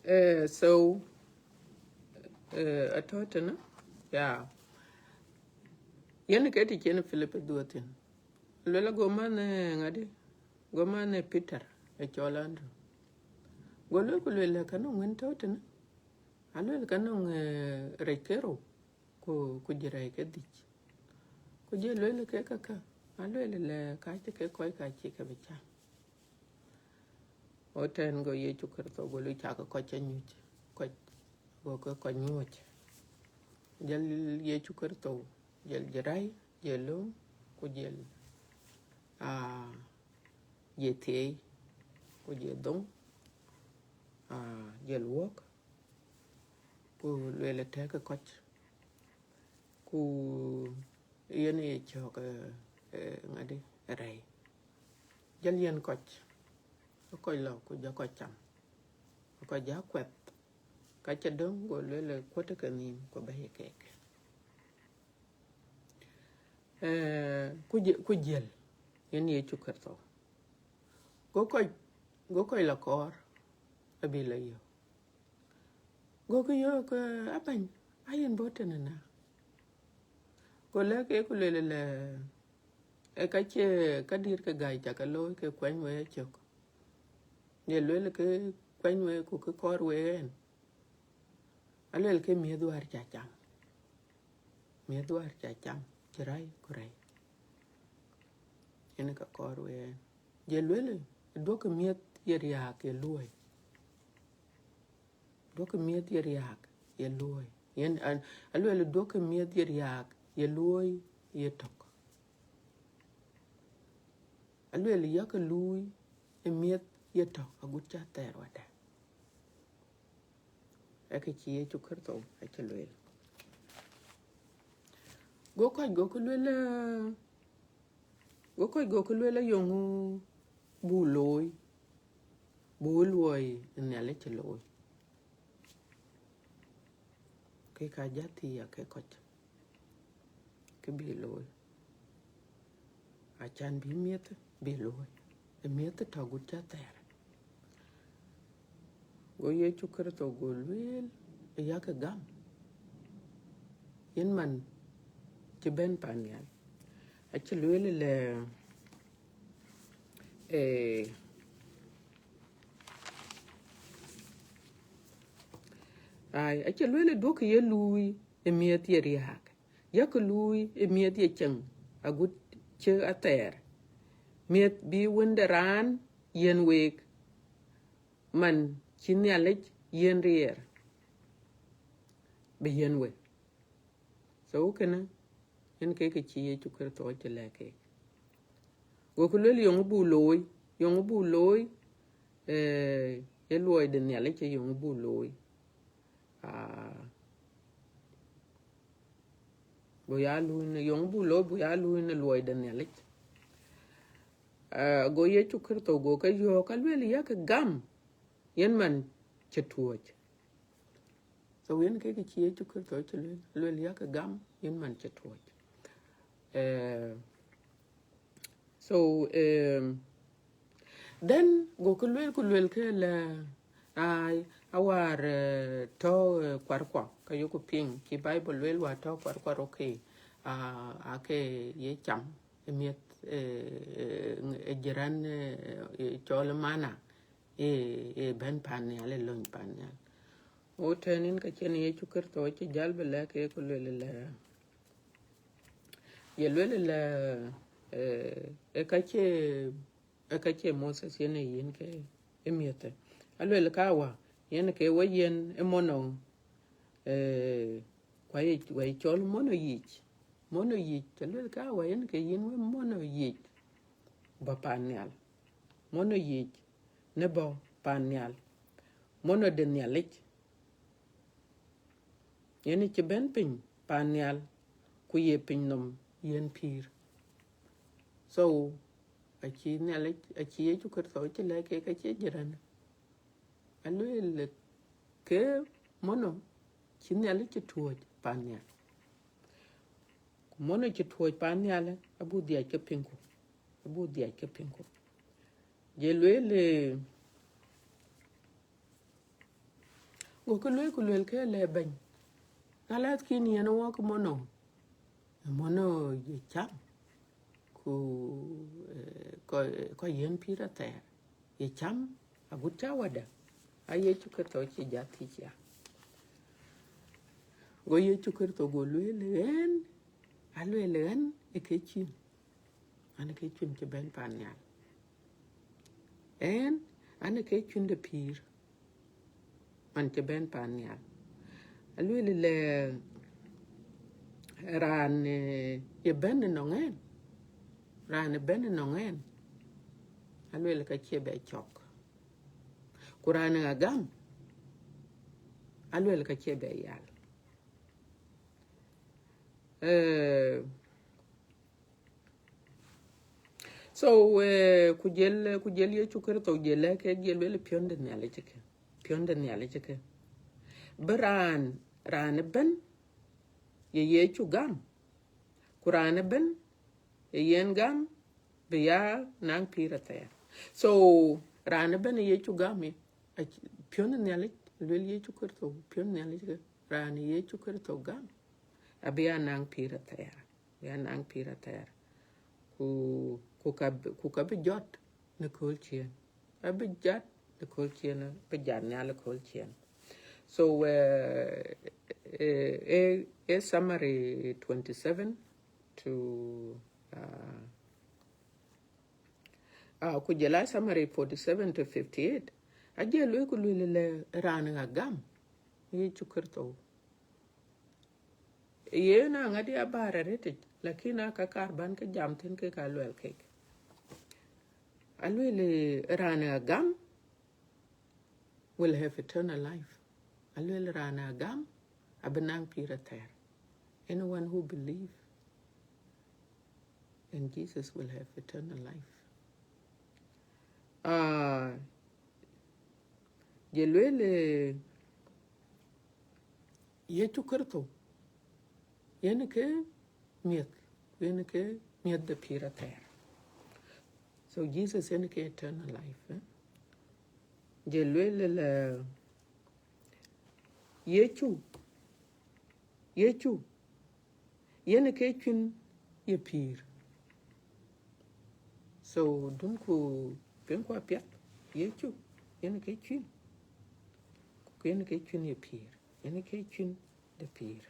Eh, so, eh, atɔ̈ tënë, yeah. Yen ke të cïn Philip dhuɔ̈k thïn. Luel, go man, eh, ŋadï, go man, eh, Peter, ë cɔl Andrew. Go luel ku luel, ka nɔŋ wën tɔ̈ tënë. Aluel, ka nɔŋ, eh, rɛc ke rou, ku, ku jï rɛc ke dhïc. Ku jël luel ke ka ka. Aluel, le ka cï ke kɔc ka cï ke bï cam. Go tɛ̈n go Yecu Kërtho, go luel, cakë kɔc ca nyuc, kɔc, go ke kɔc nyuɔ̈c. Jël Yecu Kërtho, jël jï rɛc, jël lööm, ku jël, ah, jël thiëi, ku jël dhoŋ, ah, jël wuɔ̈k, ku luel, tɛ̈kë kɔc. Ku yen ye cɔk, eh, eh, ŋadï, rɛc. Jël yen kɔc, kɔc lɔ, ku jɔ kɔc cam. Kɔc jɔ kuɛth. Ka ca döŋ, go luel, kuɔ̈t ke nhïïm, ku bɛ̈i keek. Eh, ku jë-, ku jël, yen Yecu Kërtho. Go kɔc, go kɔc lɔ kɔɔr, abï lɔ yök. Gokï yöök, eh, abɛ̈ny, ayen bɔ̈ tënë na. Go lɛ̈k ke ku luel, le, ee ka cie ka dït ke gäi ca ke looi ke kuɛny we acök. Ye luel ke kuɛny we ku ke kɔɔr we ɣɛn. Aluel ke miëth wäär ca cam. Miëth wäär ca cam, cï rɛc ku rɛc. Yen ka kɔɔr we ɣɛn. Ye luel, duɔ̈kkë miëth ye riääk ye luɔi. Duɔ̈kkë miëth ye riääk ye luɔi. Yen, an, aluel, duɔ̈kkë miëth ye riääk ye luɔi ye tök. Aluel, yakë luui ë miëth ye tök agut cä thɛɛr wadä. Ee kë cï Yecu Kërtho acï lueel. Go kɔc gokï luel, eh, go kɔc gokï luel, ayeŋö bu looi, bu luɔi Nhialic cï looi. Ke ka jɔ thiëëc ke kɔc, kë bï looi. Acan bï miëth bï looi, ë miëth tɔ̈ agut cä thɛɛr. Go Yecu Kërtho go lueel, ë yakë gam, yen man cï bɛ̈n pan nhial. Acï lueel lɛ, eh, ai, acï lueel, duɔ̈kkë ye luui ë miëth ye riääk, yakë luui ë miëth ye cieŋ agut cï athɛɛr, miëth bï Wën de raan yiën week, man cï Nhialic yiën riɛɛr bï yiën we. So kënë, yen ke kë cï Yecu Kërtho cï lɛ̈k keek. Gokï luel, yeŋö bu looi, yeŋö bu looi, eh, ye luɔi de Nhialic, yeŋö bu looi. Ah, bu ya luui në, yeŋö bu looi, bu ya luui në luɔi de Nhialic. Ah, go Yecu Kërtho go ke yɔ̈ɔ̈k, aluel, yakë gam, yen man cï tuɔ̈c. So yen ke kë cï Yecu Kërtho cï luel, luel, yakë gam, yen man cï tuɔ̈c. Eh, so, eh, then gokï luel ku luel ke lɛ, ai, awär, eh, tɔ̈, eh, kuarkua, ka yokï piŋ, cï Bible luel wä tɔ̈ kuarkua, okay, ah, ake ye cam, ë miëth, eh, eh, ë jiran, eh, eh, cɔl mana, ë, ë bɛ̈n pan nhial, ë lony pan nhial. Go tɛ̈n yen ka cïn Yecu Kërtho cï jäl bï lɛ̈k ke ku luel lɛ, ye luel lɛ, eh, ë ka cie, ë ka cie Moses yen ë yiën ke ë miëthë. Aluel, ka wä yen ke we yiën ë mono, eh, ku aye, we cɔl mono yic. Mono yic, aluel, ka wä yen ke yiën we mono yic bɔ̈ pan nhial. Mono yic në bɔ̈ pan nhial. Mono de Nhialic. Yen cï bɛ̈n piny pan nhial, ku ye piny nɔm yen pïïr. So, acï Nhialic, acï Yecu Kërtho cï lɛ̈k keek, acie jiran. Aluel ke mono cï Nhialic cï tuɔ̈c pan nhial. Ku mono cï tuɔ̈c pan nhial, abu dhiac ke piŋku. Abu dhiac ke piŋku. Je lueel, eh, Gokë lueel ku lueel ke le bɛ̈ny. Na lɛ̈th kïn yen wɔ ke mono. Mono ye cam. Ku, eh, kɔ, kɔ yen pïïr athɛɛr. Ye cam, agut ca wada. A Yecu Kërtho cï jat thiëc ya. Go Yecu Kërtho go lueel ɣɛn, a lueel ɣɛn ë ke cuïn. An ë ke cuïn cï bɛ̈n pan nhial. Ɣɛn, an ë ke cuïn de pïïr. Man cï bɛ̈n pan nhial. A lueel lɛ raan, eh, ye bɛ̈n ënɔŋ ɣɛn. Raan ë bɛ̈n ënɔŋ ɣɛn. A lueel ka cie bɛ cɔk. Ku raan ë ɣa gam. A lueel ka cie bɛ yal. Eh, so, eh, ku jël, ku jël Yecu Kërtho jël lɛ ke jël lueel piɔ̈n de Nhialic ke. Piɔ̈n de Nhialic ke. Bï raan, raan ëbɛ̈n ye Yecu gam. Ku raan ëbɛ̈n ye yen gam bï ya naŋ pïïr athɛɛr. So, raan ëbɛ̈n ye Yecu gam, eh, ac-, piɔ̈n de Nhialic, lueel Yecu Kërtho, piɔ̈n de Nhialic ke. Raan ye Yecu Kërtho gam, abï ya naŋ pïïr athɛɛr. Bï ya naŋ pïïr athɛɛr. Ku, ku ka bï, ku ka bï jɔt në kööl ciëën. Abï jat në kööl ciëën, abï jat nhial ë kööl ciëën. So, eh, eh, eh, eh, summary twenty-seven to, uh, ah, ku jël a summary forty-seven to fifty-eight. Aje lueel ku lueel lɛ raan ë ɣa gam Yecu Kërtho. Yen aŋädi abäär arëtic, lakin aa ka kaar bän ke jam thïn kek aa luɛl kek. A lueel raan ë ɣa gam will have eternal life. A lueel raan ë ɣa gam abï naŋ pïïr athɛɛr. Anyone who believe in Jesus will have eternal life. Ah, je lueel, eh, Yecu Kërtho, yen ke miëth, yen ke miëth de pïïr athɛɛr. So Jesus yen ke eternal life, eh? Je lueel lɛ, Yecu, Yecu, yen ke cuïn ye pïïr. So, dun ku piŋ ku apiɛth, Yecu, yen ke cuïn. Ku yen ke cuïn ye pïïr. Yen ke cuïn de pïïr.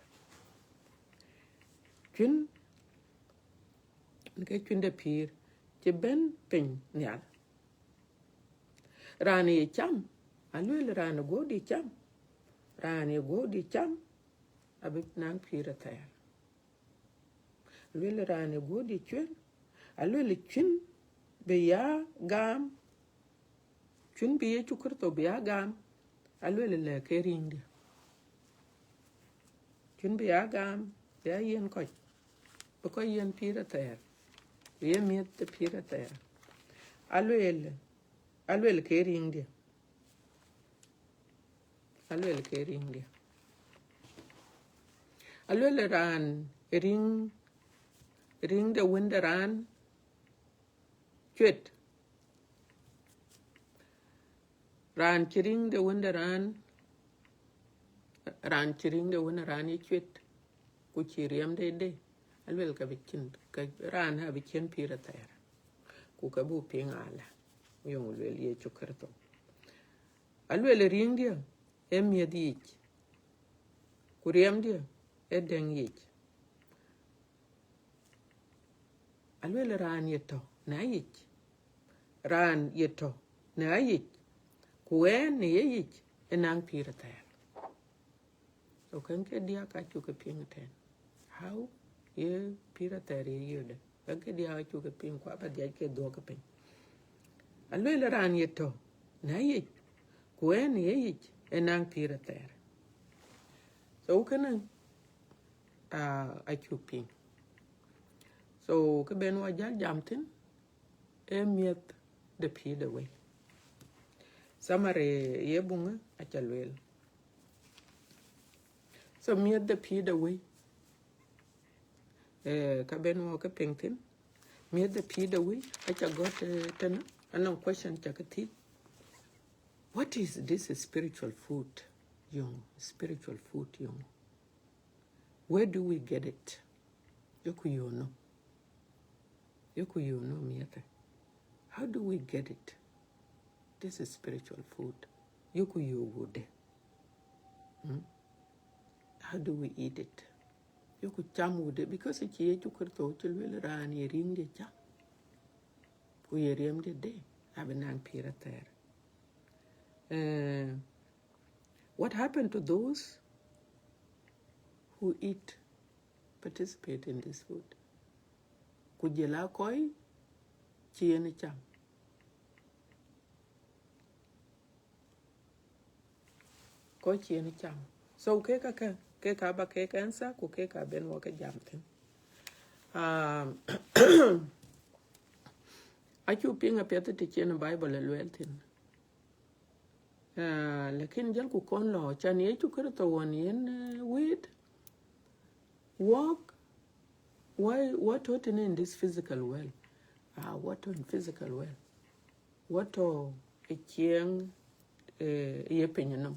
Cuïn, yen ke cuïn de pïïr, cï bɛ̈n piny nhial. Raan ye cam, a lueel raan ë guɔ̈p dï cam. Raan ye guɔ̈p dï cam, abï naŋ pïïr athɛɛr. Lueel raan ë guɔ̈p dï cuën, a lueel cuïn bï ya gam, cuïn bï Yecu Kërtho bï ya gam, a lueel lɛ ke riŋdiɛ̈. Cuïn bï ya gam, bï ya yiɛ̈n kɔc, bï kɔc yiɛ̈n pïïr athɛɛr, bï ye miëth de pïïr athɛɛr. A lueel, a lueel ke riŋdiɛ̈. A lueel ke riŋdiɛ̈. A lueel raan riŋ, riŋ de Wën de raan cuet. Raan cï riŋ de Wën de raan, raan cï riŋ de Wën de raan ye cuet, ku cï riɛmde dee, a lueel ka bï cïn, ka raan abï ciɛ̈n pïïr athɛɛr. Ku ka buk piŋ ala, yöŋ lueel Yecu Kërtho. A lueel riŋdiɛ̈ ë miëth yic, ku riɛmdiɛ̈ ë dɛ̈ŋ yic. A lueel raan ye tɔ̈ në ayic, raan ye tɔ̈ në ayic, ku ɣɛn në ye yic, ë naŋ pïïr athɛɛr. So kën ke diäk acuk ke piŋ ëtɛ̈n. How ye pïïr athɛɛr ye yödë? Kën ke diäk acuk ke piŋ, ku aba dhiac ke dhuɔ̈k ke piny. A lueel raan ye tɔ̈ në ayic, ku ɣɛn në ye yic, ë naŋ pïïr athɛɛr. So kënë, ah, acuk piŋ. So kë ben wɔ jäl jam thïn, ee miëth de pïïr de wëi. Summary ye buŋë aca lueel. So miëth de pïïr de wëi, eh, ka ben wɔ ke piŋ thïn. Miëth de pïïr de wëi aca gɔ̈t, eh, tënë, anɔŋ question ca ke thiëc. What is this spiritual food? Yoŋ, spiritual food yoŋ. Where do we get it? Yeku yök nɔm. Yeku yök nɔm miɛth. How do we get it? This is spiritual food. Yeku yök wudë? Hmm? How do we eat it? Yeku cam wudë? Because cï Yecu Kritho cï lueel raan ye riŋdiɛ̈ cam, ku ye riɛmdiɛ̈ dɛm, abï naŋ pïïr athɛɛr. Eh, what happened to those who eat, participate in this food? Ku jɔl a kɔc cï yen cam. Kɔc cï yen cam. So kek kä, kek kä ba kek answer, ku kek kä bɛn wɔ ke jam thïn. Um, acuk piŋ apiɛth të cïn Bible ë lueel thïn. Ah, lakin jɔlku kɔn lɔ, can Yecu Kritho wën yen, eh, wëët, wɔk, why, wɔ tɔ̈ tënë in this physical world? Ah, wɔ tɔ̈ in physical world. Wɔ tɔ̈ ë ciɛɛŋ, eh, ye piny nɔm.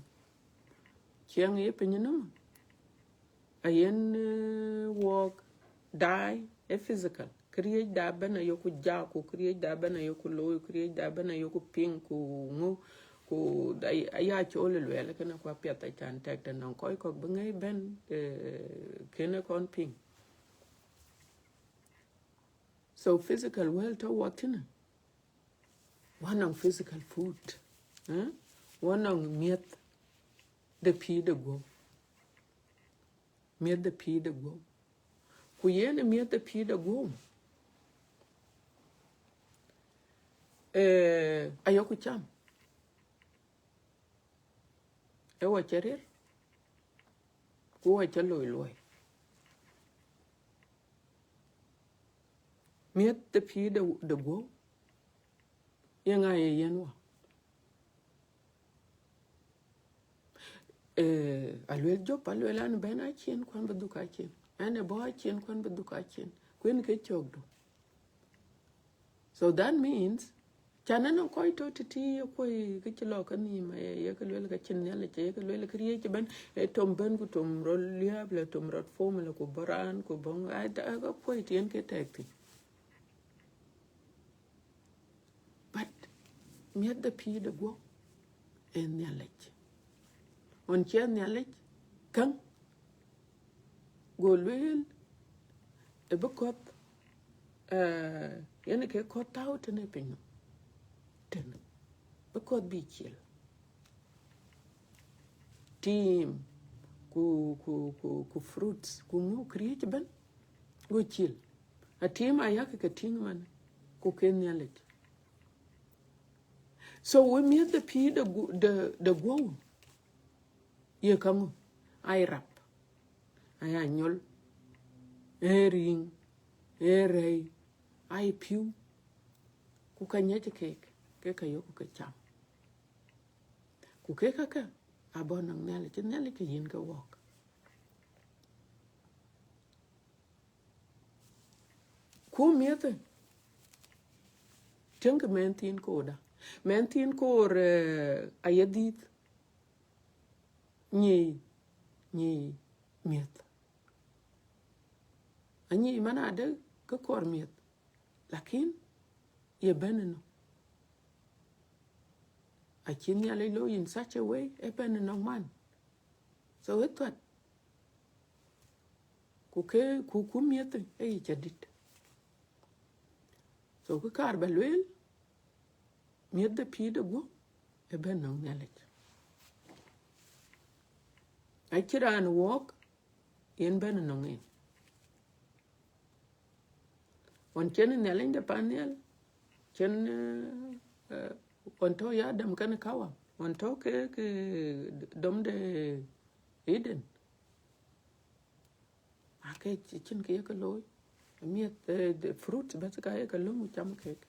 Ciɛɛŋ ye piny nɔm. Ayen, eh, wɔk daai ë physical. Këriëëcda ëbɛ̈n ayeku jak, ku këriëëcda ëbɛ̈n ayeku looi, këriëëcda ëbɛ̈n ayeku piŋ, ku ŋö, ku da-, aya cɔl ë luɛɛl kënë ku apiɛth, acan tɛk të nɔŋ kɔc kɔ̈k bï ŋɛi bɛ̈n, eh, kënë kɔn piŋ. So physical world tɔ̈ wɔ thïn. Wɔ nɔŋ physical food, eh? Wɔ nɔŋ miɛth de pïïr de guɔ̈p. Miɛth de pïïr de guɔ̈p. Ku yen ë miɛth de pïïr de guɔ̈p, eh, ayeku cam. Ee wɔ cä riɛl, ku wɔ cä loi luɔi. Miɛth de pïïr de, de guɔ̈p, yeŋa ye yiɛ̈n wɔ? Eh, aluel Job, aluel an, bɛ̈n acin, ku an bï dhuk acin. An, ë bɔ̈ acin, ku an bï dhuk acin. Ku yen ke cökdu. So that means, can anɔŋ kɔc tɔ̈ tëtï ye kuɔi kë cï lɔ ke nhïïm, eh, ye ke luel ke cïn Nhialic, ye ke luel këriëëc ëbɛ̈n, eh, tom bɛ̈n ku tom rɔt liääp, la tom rɔt formula ku bɔ̈ raan ku bɔ̈, ah, da-, ka kuɔi të yen ke tɛk thïn. But miɛth de pïïr de guɔ̈p ee Nhialic. Ɣɔn cï Nhialic käŋ, go lueel, ë bï kɔ̈th, eh, yen ke kɔ̈th tääu tënë piny nɔm. Tënë. Bï kɔ̈th bï cil. Tim, ku, ku, ku, ku fruits, ku ŋö këriëëc ëbɛ̈n, go cil. A tim ayak ke tïŋ man, ku ke Nhialic. So we miɛth de pïïr de gu-, de, de guɔ̈u, ye käŋö? Ai rap, ai anyol, ee riŋ, ee rɛ̈i, ai pïu, ku ka nyiɛc keek, ke ka yok ke cam. Ku kek käkë, abɔ̈ nɔŋ Nhialic, cï Nhialic ke yïn ke wɔk. Ku miɛthë, tiëŋkë mɛnh thiin koorda. Mɛnh thiin koor, eh, aye dhiëth. Nyic, nyic miɛth. Anyic man adë ke kɔɔr miɛth. Lakin ye bɛ̈n ënɔŋ. Acï Nhialic looi in such a way, ë bɛ̈n ënɔŋ man. So ë thuat. Ku ke, ku, ku miɛth ë yic adït. So kë kaar ba lueel, miɛth de pïïr de guɔ̈p, ë bɛ̈n nɔŋ Nhialic. Acïn raan wɔɔk, yen bɛ̈n nɔŋ en. Ɣɔn cïn Nhialic de pan nhial, cïn, eh, eh, ɣɔn tɔ̈ ya Adam kenë Kawa, ɣɔn tɔ̈ ke, ke dɔm de Eden. Ake cïn kë ye ke looi. Miɛth, eh, the fruit bas ka ye ke löm cam kek.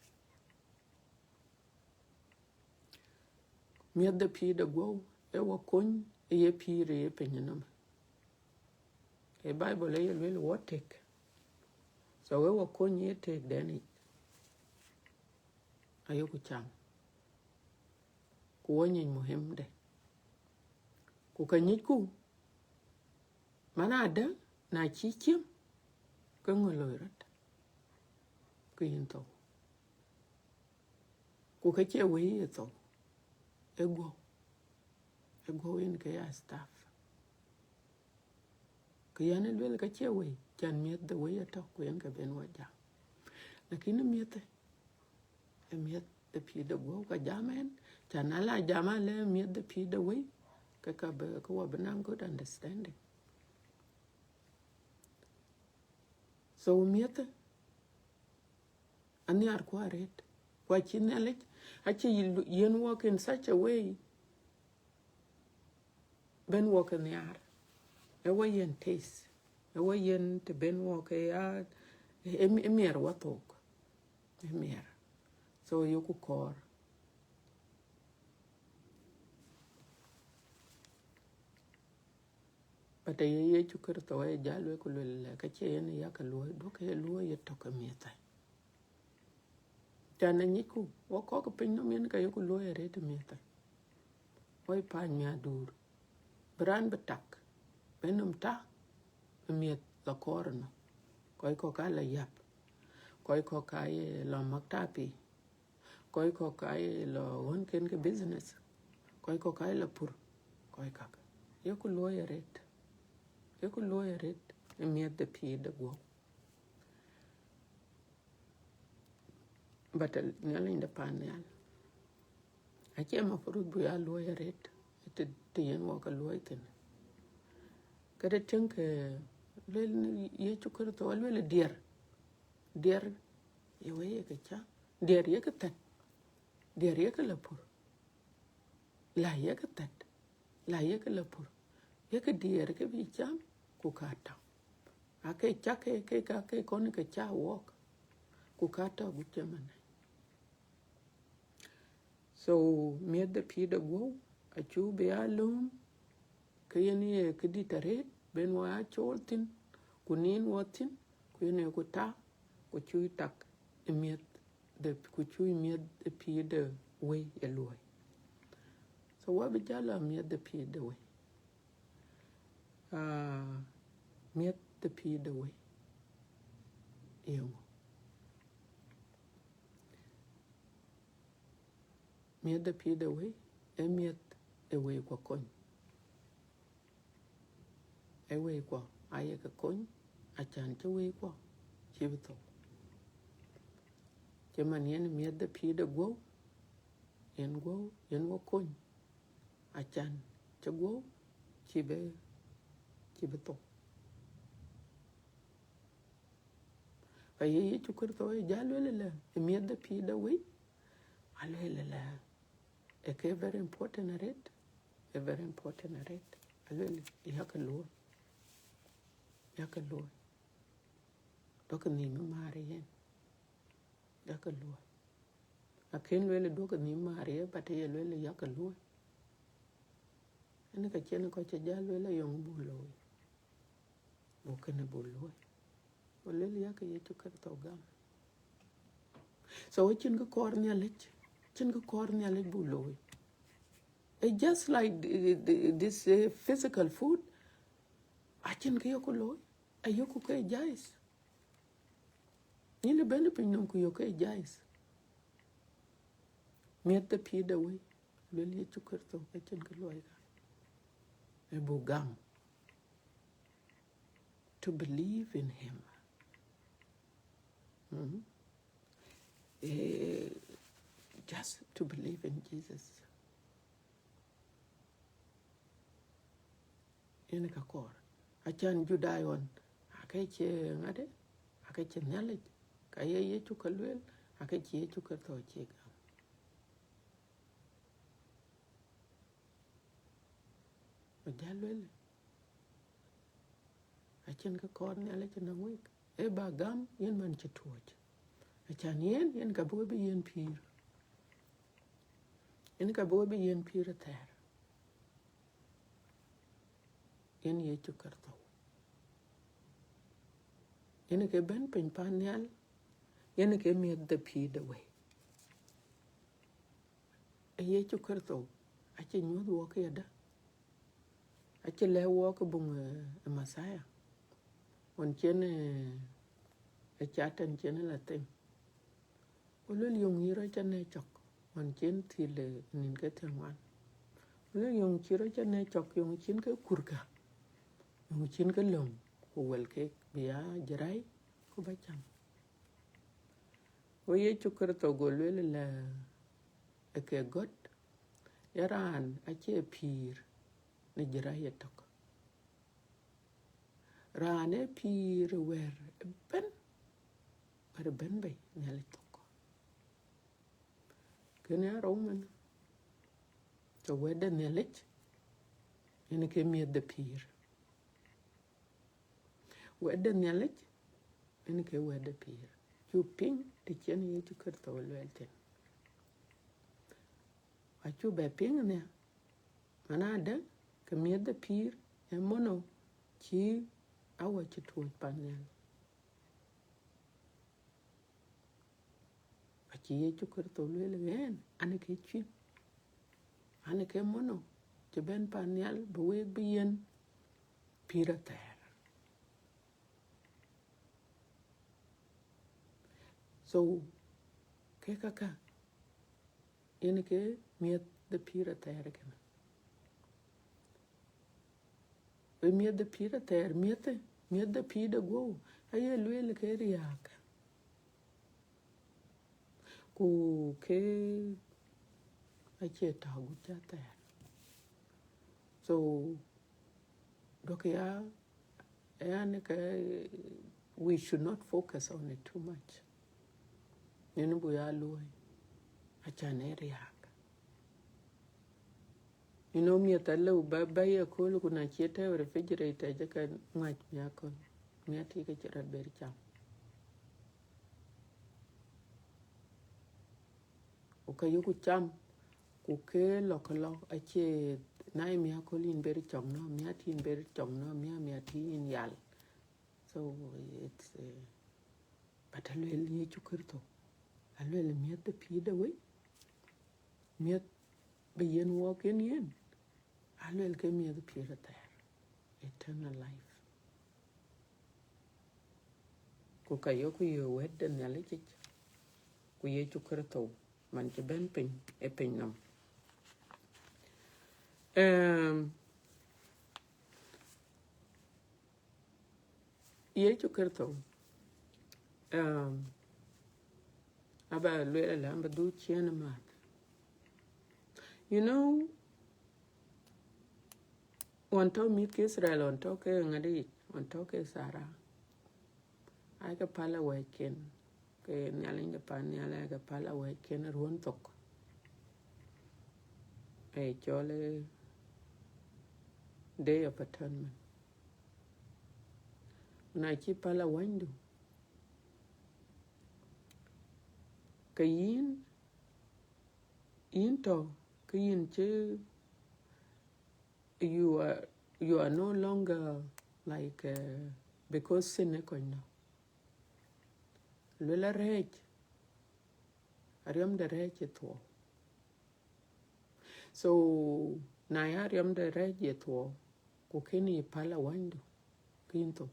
Miɛth de pïïr de guɔ̈u, ë wɔ kony, ë ye pïïr, ë ye piny nɔm. Ë Bible ë ye lueel wɔ tek. So ë wɔ kony ye tek dɛn yic. Ayeku cam. Ku wɔ nyic muhim de. Ku ka nyicku, man adë, na cï ciem, ke ŋö loi rot? Ke yïn thou. Ku ka cie wëi ye thou, e guɔ̈u. E guɔ̈u yen ke ya staff. Ke yɛn ë luel ka cie wëi, can miëth de wëi atɔ̈, ku yen ke ben wɔ jam. Lakini miëth ë, e miëth de pïïr de guɔ̈u ka jam ɛn, can ala jam alë miëth de pïïr de wëi, ke ka bï, ke wɔ bï naŋ good understanding. So miëth ë, anhiarku arëët. Ku acï Nhialic, acï yiën wɔ in such a way, ben wɔ ke nhiaar. E wɔ yen taste. E wɔ yen të ben wɔ ke ya, e, e miɛr wɔ thok. E miɛr. So yoku kɔɔr. But aye Yecu Kërtho ë jal wek ku luel lɛ, ka cie yen yak luɔi, duɔ̈k ye luɔi ye tök ë miëth ë. Can anyicku, wɔ kɔc piny nɔm yen ka yoku luɔi arëët ë miëth ë. Wɔ ye paan miäkduur. Bï raan bï tak, bï nɔm tak, ë miëth la kɔɔr ënɔ. Kɔc kɔ̈k aa la yäp. Kɔc kɔ̈k aa ye la maktapi. Kɔc kɔ̈k aa ye la ɣön ken ke business. Kɔc kɔ̈k aa ye la pur. Kɔc kak. Yoku luɔi arëët. Yoku luɔi arëët ë miëth de pïïr de guɔ̈u. But Nhialic de paan nhial, acie mafurud bï ya luɔi arëët të, të yen wɔ ke luɔi thïn. Këde tiëŋ ke luel në Yecu Kërtho, aluel diɛr. Diɛr ye wëi ye ke cam. Diɛr ye ke thät. Diɛr ye ke la pur. La ye ke thät. La ye ke la pur. Ye ke diɛr ke bï cam, ku ka tɔ̈. Ake cak ke, ke ka ke kɔn ke ca wɔk. Ku ka tɔ̈ gup cï man. So miëth de pïïr de guɔ̈u, acu bï ya lööm, ke yen ye këdït arëët, ben wɔ ya cool thïn, ku niin wɔ thïn, ku yen ye ku tak, ku cu tak ë miëth de, ku cu miëth de pïïr de wëi ye luɔi. So wɔ bï jal a miëth de pïïr de wëi. Ah, miëth de pïïr de wëi. Yeŋö? Miëth de pïïr de wëi, ee miëth ë wëi kuɔ kony. Ee wëi kuɔ aye ke kony, acan cï wëi kuɔ cï bï thou. Cï man yen miëth de pïïr de guɔ̈u, yen guɔ̈u, yen wɔ kony, acan cï guɔ̈u cï bï, cï bï thou. Ka ye Yecu Kërtho ë jal luel lɛ, ë miëth de pïïr de wëi, aluel lɛ, ë ke very important arëët, ë very important arëët, aluel, yak luɔi, yak luɔi. Duɔ̈k nhïïm ë määr yen, yak luɔi. Akën luel duɔ̈k nhïïm määr yen, but ye luel yak luɔi. Ënë ka cïn kɔc cï jal luel ayɔŋ buk looi. Buk kënë buk luɔi. Ku luel yak Yecu Kërtho gam. So acïn kë kɔɔr Nhialic, acïn kë kɔɔr Nhialic buk looi. It's just like the, the, this, uh, physical food. Acïn kë yoku looi, ayoku ke jais. Yïn ë bɛ̈n piny nɔm ku yok ke jais. Miëth de pïïr de wëi, luel Yecu Kërtho, acïn kë luɔi ka. Ë buk gam. To believe in him. Mhm. Eh, just to believe in Jesus. Yen ka kɔɔr. Acan Judai ɣɔn, ake cie ŋade, ake cie Nhialic, ka ye Yecu ke luel, ake cie Yecu Kërtho cie gam. Ku jal luel, acïn kë kɔɔr Nhialic ënɔŋ wek. Ee ba gam yen man cï tuɔɔc. Acan yen, yen ka bï we bï yen pïïr. Yen ka bï we bï yen pïïr ë thɛɛr. Yen Yecu Kërtho. Yen ke bɛ̈n piny pan nhial, yen ke miëth de pïïr de wëi. Ee Yecu Kërtho acï nyuɔ̈th wɔ këya dä. Acï lɛ̈k wɔk ë buŋ ë Mathayo, ɣɔn cïn ë Catan cïn la them. Ku lueel, yöŋ yï rɔt ca nɛ̈k cɔk, ɣɔn cïn thil ë nïn ke thiärŋuan. Ku lueel, yöŋ cï rɔt ca nɛ̈k cɔk, yöŋ cïn ke kurkä, yöŋ cïn ke löm, ku wël kek bï ya jërai ku ba cam. Go Yecu Kërtho go lueel ëlä, ë ke gɔ̈t, ya raan acie pïïr në jërai yetök. Raan ee pïïr ë wɛ̈t ëbɛ̈n, wɛ̈t ëbɛ̈n bei Nhialic thok. Kënë arou mën, ke wɛ̈t de Nhialic yen ke miëth de pïïr. Wɛ̈t de Nhialic yen ke wɛ̈t de pïïr. Cu piŋ të cïn Yecu Kërtho lueel thïn. Acuk bɛ piŋ ënhial, man adë ke miëth de pïïr ee mono cï awä cï tuɔ̈c pan nhial. Acï Yecu Kërtho lueel, ɣɛn an ke cuïn, an ke mono cï bɛ̈n pan nhial bï wek bï yiɛ̈n pïïr athɛɛr. So, ke käkä yen ke miëth de pïïr athɛɛr kënë. Ë miëth de pïïr athɛɛr, miëth, miëth de pïïr de guɔ̈u, aye lueel ke riääk. Ku ke acie tääu agut cï athɛɛr. So, duɔ̈kkë ya, yani ke, we should not focus on it too much. Nïn buk ya luɔ̈i, acan ee riääk. You know, miëth alëu ba, ba ye kööl, ku na cie tɛ̈ɛ̈u refrigerator, jɔ ke ŋuac miäk aköl. Miäk tï ke cï rɔt ber cam. Ku ka yöku cam, ku ke lɔ ke lɔ, acie na ye miäk aköl yïn ber cɔk nɔ̈k, miäk tï yïn ber cɔk nɔ̈k, miäk, miäk tï yïn yal. So it's, uh, but alueel Yecu Kërtho, alueel miëth de pïïr de wei, miëth bï yiɛ̈n wɔk yen yen, alueel ke miëth pïïr athɛɛr, eternal life. Ku ka yöku yök wɛ̈t de Nhialic yic, ku Yecu Kërtho, man cï bɛ̈n piny ë piny nɔm. Em, Yecu Kërtho, em, aba lueel ëlä, aba dhuk ciëën amääth. You know, ɣɔn tɔ̈ mïth ke Itharel, ɣɔn tɔ̈ ke ŋadï yic, ɣɔn tɔ̈ ke Thara, aake päl awɛ̈cken, ke Nhialic de pan nhial aake päl awɛ̈cken ruɔ̈n thok. Ee cɔl ë Day of Atonement. Na cï päl awänydu, ke yïn, yïn tɔ̈, ke yïn cï, you are, you are no longer like, uh, because sin ë kɔc nɔ̈k. Luel arɛɛc, ariɔm de rɛɛc ë thuɔɔu. So, na ya ariɔm de rɛɛc ë thuɔɔu, ku kënë yï päl awänydu, ke yïn thou.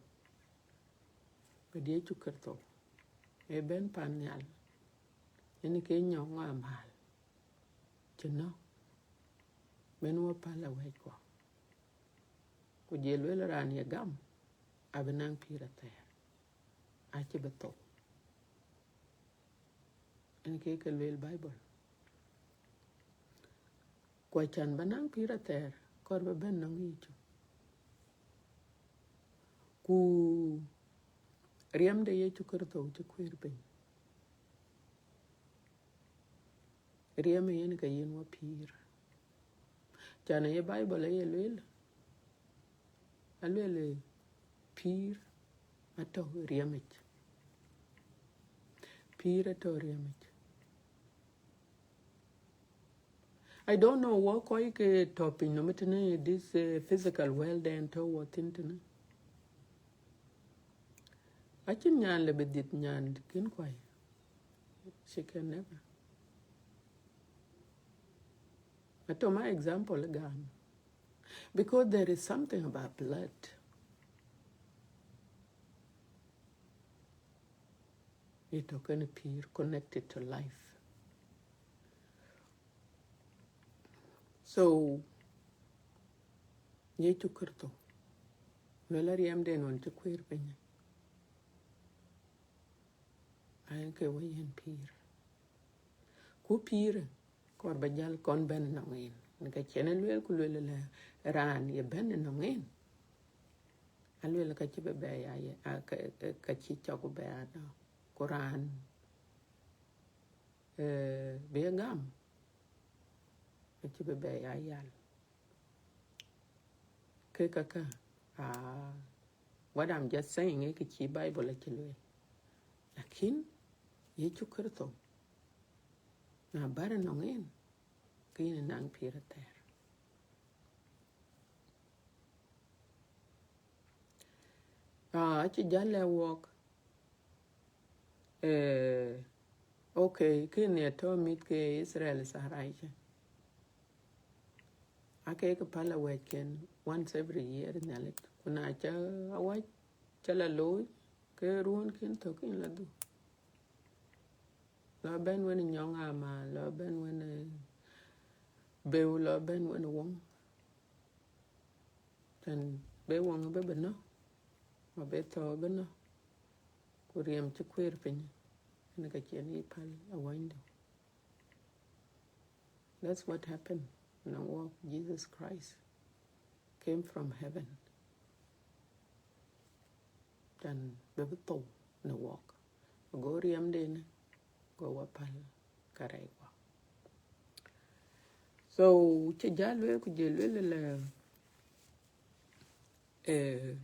But Yecu Kërtho, ë bɛ̈n pan nhial, yen ke nyɔŋ amääl cï nɔ̈k, bɛ̈n wɔ päl awɛ̈ckuɔ. Ku jɔl lueel raan ye gam, abï naŋ pïïr athɛɛr, acïï bï thou. Yen ke ke lueel Bible. Ku acan ba naŋ pïïr athɛɛr, kɔɔr ba bɛ̈n nɔŋ Yecu. Ku riɛm de Yecu Kërtho cï kuëër piny. Riɛm ë yen ke yen wɔ pïïr. Can aye Bible aye lueel, alueel pïïr atɔ̈ riɛmic. Pïïr atɔ̈ riɛmic. I don't know wɔ kɔc ke tɔ̈ piny nɔm tënë, this, uh, physical world den tɔ̈ wɔ thïn tënë. Acïn nyan le bï dhiëth nyan kën kuai. She can never. Atɔ̈ ma example gam. Because there is something about blood. It can appear connected to life. So, Yecu Kritho, luel a riɛmden ɣɔn cï kueer piny, ayen ke wɔ yen pïïr. Ku pïïrë, kɔɔr ba jäl kɔn bɛ̈n nɔŋ en. Në ka cïn lueel ku lueel lɛ raan ye bɛ̈n nɔŋ en. A lueel ka cï bï bɛ ya ye, a, ka, ka, ka cï cɔk bï bɛ ya dɔ̈. Ku raan, eh, bï gam, ka cï bï bɛ ya yal. Ke kaka, ah, what I'm just saying, eh, kë cï Bible acï lueel. Lakin, Yecu Kritho, na bär nɔŋ en, ke yïn naŋ pïïr athɛɛr. Ah, acï jäl lɛ wɔk, eh, okay, kën ye tɔ̈ mïth ke Israel Saharaicë. Ake ke päl awɛ̈cken once every year Nhialic. Ku na ca awäc ca la looi, ke ruɔ̈n kën thök kën la dhuk. Lɔ bɛ̈n wën nyɔŋ ama, lɔ bɛ̈n wën, eh, beu, lɔ bɛ̈n wën wɔŋ. Tɛ̈n bï wɔŋ bï bï nɔ̈k, ma bï thɔ̈ɔ̈k bï nɔ̈k. Ku riɛm cï kueer piny, ënë ka cïn yï päl awänydu. That's what happened. Nɔŋ wɔk, Jesus Christ came from heaven. Tɛ̈n bï bï thou në wɔk. Go riɛmden, go wɔ päl kärɛc wɔ. So, cï jäl lueel ku jël lueel lɛ, eh,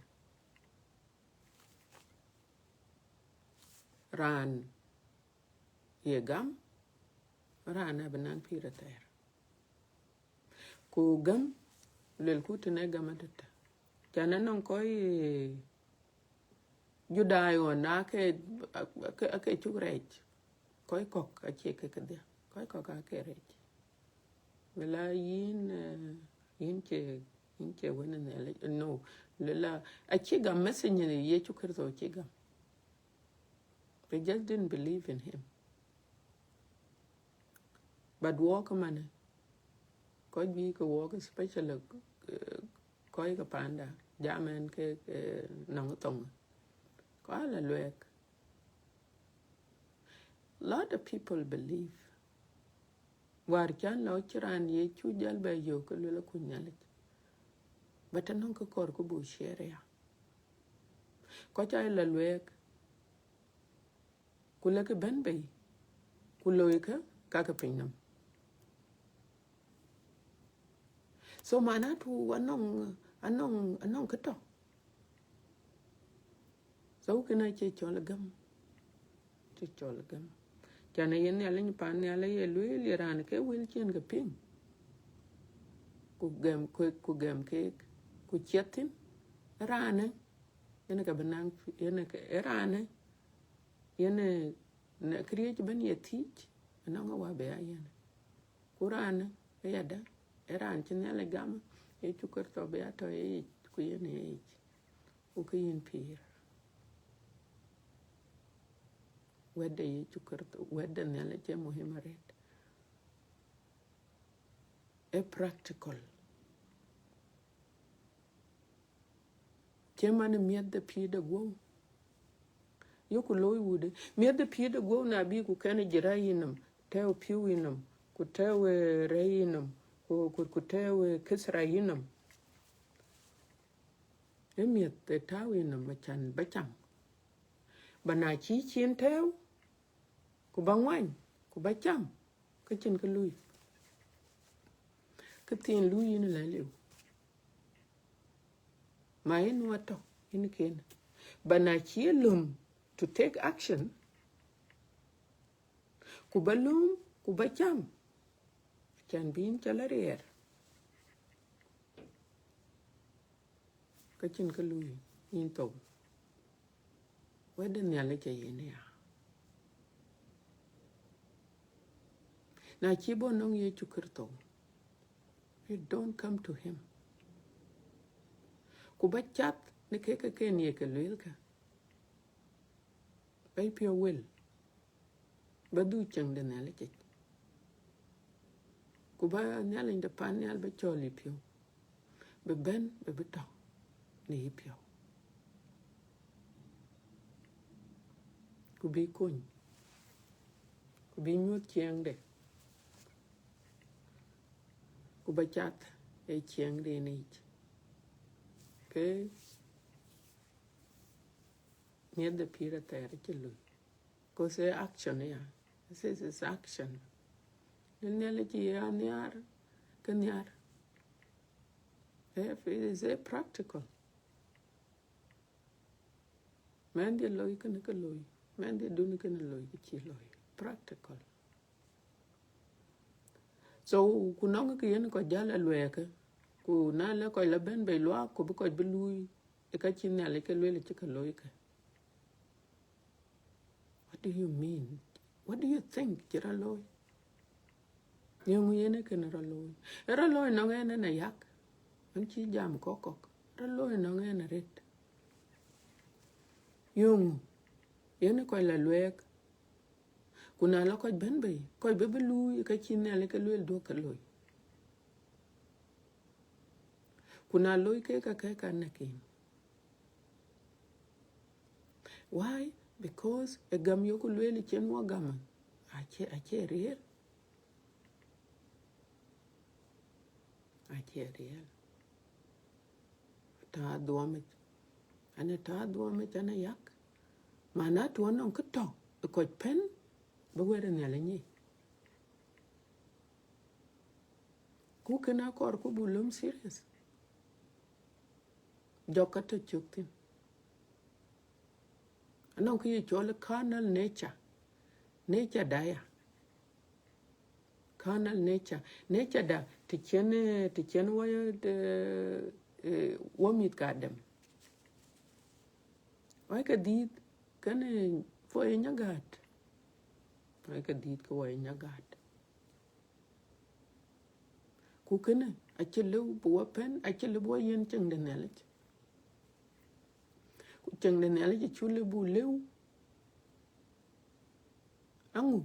raan ye gam, raan abï naŋ pïïr athɛɛr. Ku gam, luelku tënë gam atëtë. Can anɔŋ kɔc, eh, Judai ɣɔn ake, ake, ake cuk rɛɛc. Kɔc kɔ̈k acie ke kedhie. Kɔc kɔ̈k ake rɛɛc. Lëla yïn, eh, yïn cie, yïn cie wën Nhialic. No. Lëla, acï gam message në Yecu Kritho, acï gam. They just didn't believe in him. But wɔk ëmënë, kɔc bï ke wɔk, especially, eh, kɔc ke panda, jam ɛn ke, eh, nɔŋ thoŋ. Kɔc ala luɛɛk. Lot of people believe. Wäär can lɔ cï raan Yecu jäl bɛ yök ke luel akuc Nhialic. But anɔŋ kë kɔɔr ku buk share ya. Kɔc aa la luɛɛk. Ku lëkë bɛ̈n bei, ku loikë kakë pinynɔm. So manatu anɔŋ, anɔŋ, anɔŋ kë tɔ̈. So kënë acie cɔl gam. Acie cɔl gam. Can yen Nhialic pan nhial aye lueel ye raan ke wël cïn ke piŋ. Ku gɛm, ku, ku gɛm keek, ku ciɛth thïn, raanë, yen ka bï naŋ, yen ka, raanë, yen, eh, në këriëëc ëbën ye thiic, anɔŋ awä bï ya yen. Ku raanë, ë yadë, ë raan cï Nhialic gam, Yecu Kritho bï ya tɔ̈ ë yic, ku yen ë yic. Ku kë yïn pïïr. Wɛ̈t de Yecu Kritho, wɛ̈t de Nhialic ë muhim arëët. Ë practical. Cï man miɛ̈th de pïïr de guɔ̈u. Yoku looi wudë. Miɛ̈th de pïïr de guɔ̈u na bï ku kɛn jirai yïnɔm, tɛ̈ɛ̈u pïu yïnɔm, ku tɛ̈ɛ̈u, eh, rɛ̈i yïnɔm, ku, ku, ku tɛ̈ɛ̈u, eh, kithra yïnɔm. Ë miɛ̈th ë tääu yïnɔm acan ba cam. Ba na cï cin tɛ̈ɛ̈u, ku ba ŋuany, ku ba cam, ka cïn kë lui. Kë thiin lui yïn la liu. Ma yïn wa tɔ̈, yïn ken. Ba na cï löm to take action, ku ba löm, ku ba cam, can bï yïn cɔl ariɛɛr. Ka cïn kë lui yïn thou. Wɛ̈t de Nhialic aye yen ya. Na cï bɔ̈ nɔŋ Yecu Kritho, you don't come to him. Ku ba cath në kek ke ken ye ke lueel kä. Ba piɔ̈u wel, ba dhuk cieŋ de Nhialic yic. Ku ba Nhialic de pan nhial ba cɔl yï piɔ̈u, bï bɛ̈n, bï bï tɔ̈ në yï piɔ̈u. Ku bï kony, ku bï nyuɔ̈th ciɛɛŋde, ku ba cath ë ciɛɛŋden yic. Ke miɛ̈th de pïïr athɛɛr acï lui. 'Cause ë action ya. This is action. Në Nhialic ye anhiaar, ke nhiaar. If it is a practical. Mɛnhdiɛ̈ loi kënë ke loi. Mɛnhdiɛ̈ dun kënë loi, ke cï loi. Practical. So, ku nɔŋ kë yen kɔc jäl a luɛɛkë. Ku na lë kɔc la bɛ̈n bei luaak, ku bï kɔc bï luui ë ka cï Nhialic ke lueel cï ke looi kë. What do you mean? What do you think cï rɔt looi? Yeŋö yen ë kënë rɔt looi? Ë rɔt looi nɔŋ ɛn, ɛn ayak. Ɛn cï jam kɔ̈k kɔ̈k. Rɔt looi nɔŋ ɛn arët. Yeŋö yen ë kɔc la luɛɛk? Ku na la kɔc bɛ̈n bei, kɔc bï bï luui ë ka cï Nhialic ke lueel duɔ̈k ke loi. Ku na loi kek, ka kek ka näk yen. Why? Because ë gam yok lueel cïn wɔ gam, acie, acie riɛl. Acie riɛl. Tɔ̈ adhuɔ̈mic. An ë tɔ̈ adhuɔ̈mic, an ayak. Mana tuɔ̈ nɔŋ kë tɔ̈ ë kɔc pɛ̈n, bï wɛ̈t ë Nhialic nyic. Ku kënë akɔɔr ku buk löm serious. Jɔk ka tɔ̈ cök thïn. Anɔŋ kë ye cɔl carnal nature. Nature da ya. Carnal nature. Nature da, të cïn, eh, të cïn wɔ, eh, eh, wɔ mïth ka Adam. Wɔ ke dhiëth, kënë, eh, wɔ ye nyagäät. Wɔ ke dhiëth ke wɔ ye nyagäät. Ku kënë acï lëu bï wɔ pɛ̈n, acï lëu bï wɔ yiën cieŋ de Nhialic. Ku cieŋ de Nhialic acuk lëu buk lëu. Aŋu?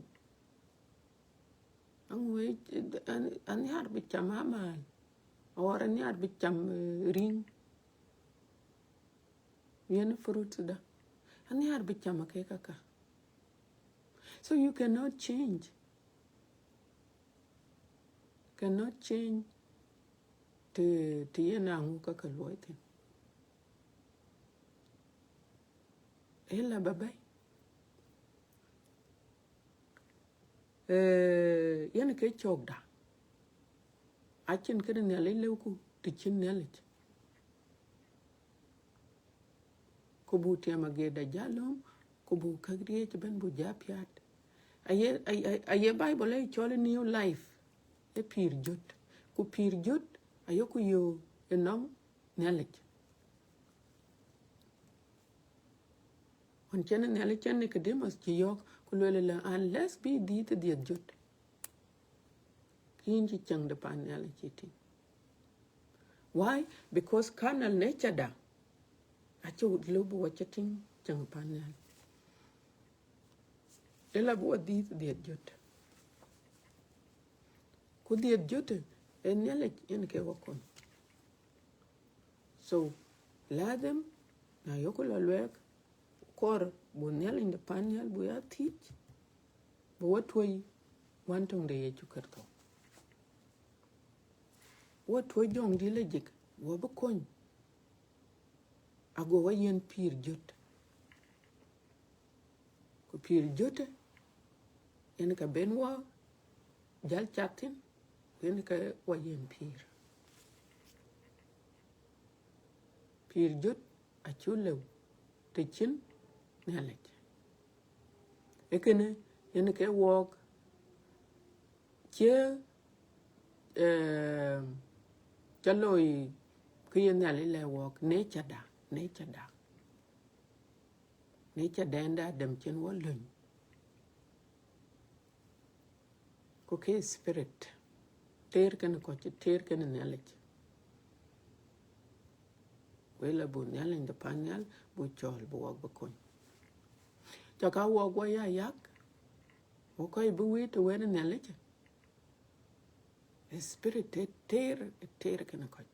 Aŋu ë, an, anhiaar bï cam amääl, or anhiaar bï cam, eh, rïŋ. Yen fruit da. Anhiaar bï cam akek aka. So you cannot change. Cannot change të, të yen aŋu ka ke luɔi thïn. Ëla ba bɛ̈i. Eh, yen ke cökda. Acïn këde Nhialic lëuku të cïn Nhialic. Ku buk tiɛm agiɛɛt da jäl lööm, ku buk käk riëëc ëbɛ̈n buk jɔ piaat. Aye, aye, aye Bible ë cɔl new life, ë pïïr jöt. Ku pïïr jöt ayeku yök ënɔŋ Nhialic. Ɣɔn cïn Nhialic cï Nicodemus cï yɔ̈ɔ̈k, ku lueel ëlä, unless bï dhiëth ë dhiëth jöt, ke yïn cïï cieŋ de pan Nhialic cïï tïŋ. Why? Because carnal nature da acï lëu bï wɔ cïï tïŋ cieŋ pan Nhialic. Ëla bï wɔ dhiëth dhiëth jöt. Ku dhiëth jöt ë Nhialic yen ke wɔ kony. So, ladhim, na yeku la luɛɛk, kɔɔr buk Nhialic de pan nhial buk ya thiëc, bï wɔ tuɔ̈c Wën töŋ de Yecu Kërtho. Wɔ tuɔ̈c jɔŋdït lajik, wɔ bï kony, ago wɔ yiën pïïr jöt. Ku pïïr jötë, yen ka ben wɔ jäl cath thïn, ku yen ka wɔ yiën pïïr. Pïïr jöt acuk lëu të cïn Nhialic. Ee kënë yen ke wɔɔk cie, eh, ca looi kë ye Nhialic lɛ̈k wɔɔk, nature da, nature da. Nature dɛn da Adam cïn wɔ löny. Ku ke spirit, teer kenë kɔc, teer kenë Nhialic. Wël abuk Nhialic de pan nhial buk cɔɔl bï wɔk bï kony. Cɔk a wɔk wɔ ya yak, wɔ kɔc bï wïït të wɛ̈t Nhialic. Spirit ë teer, ë teer kënë kɔc.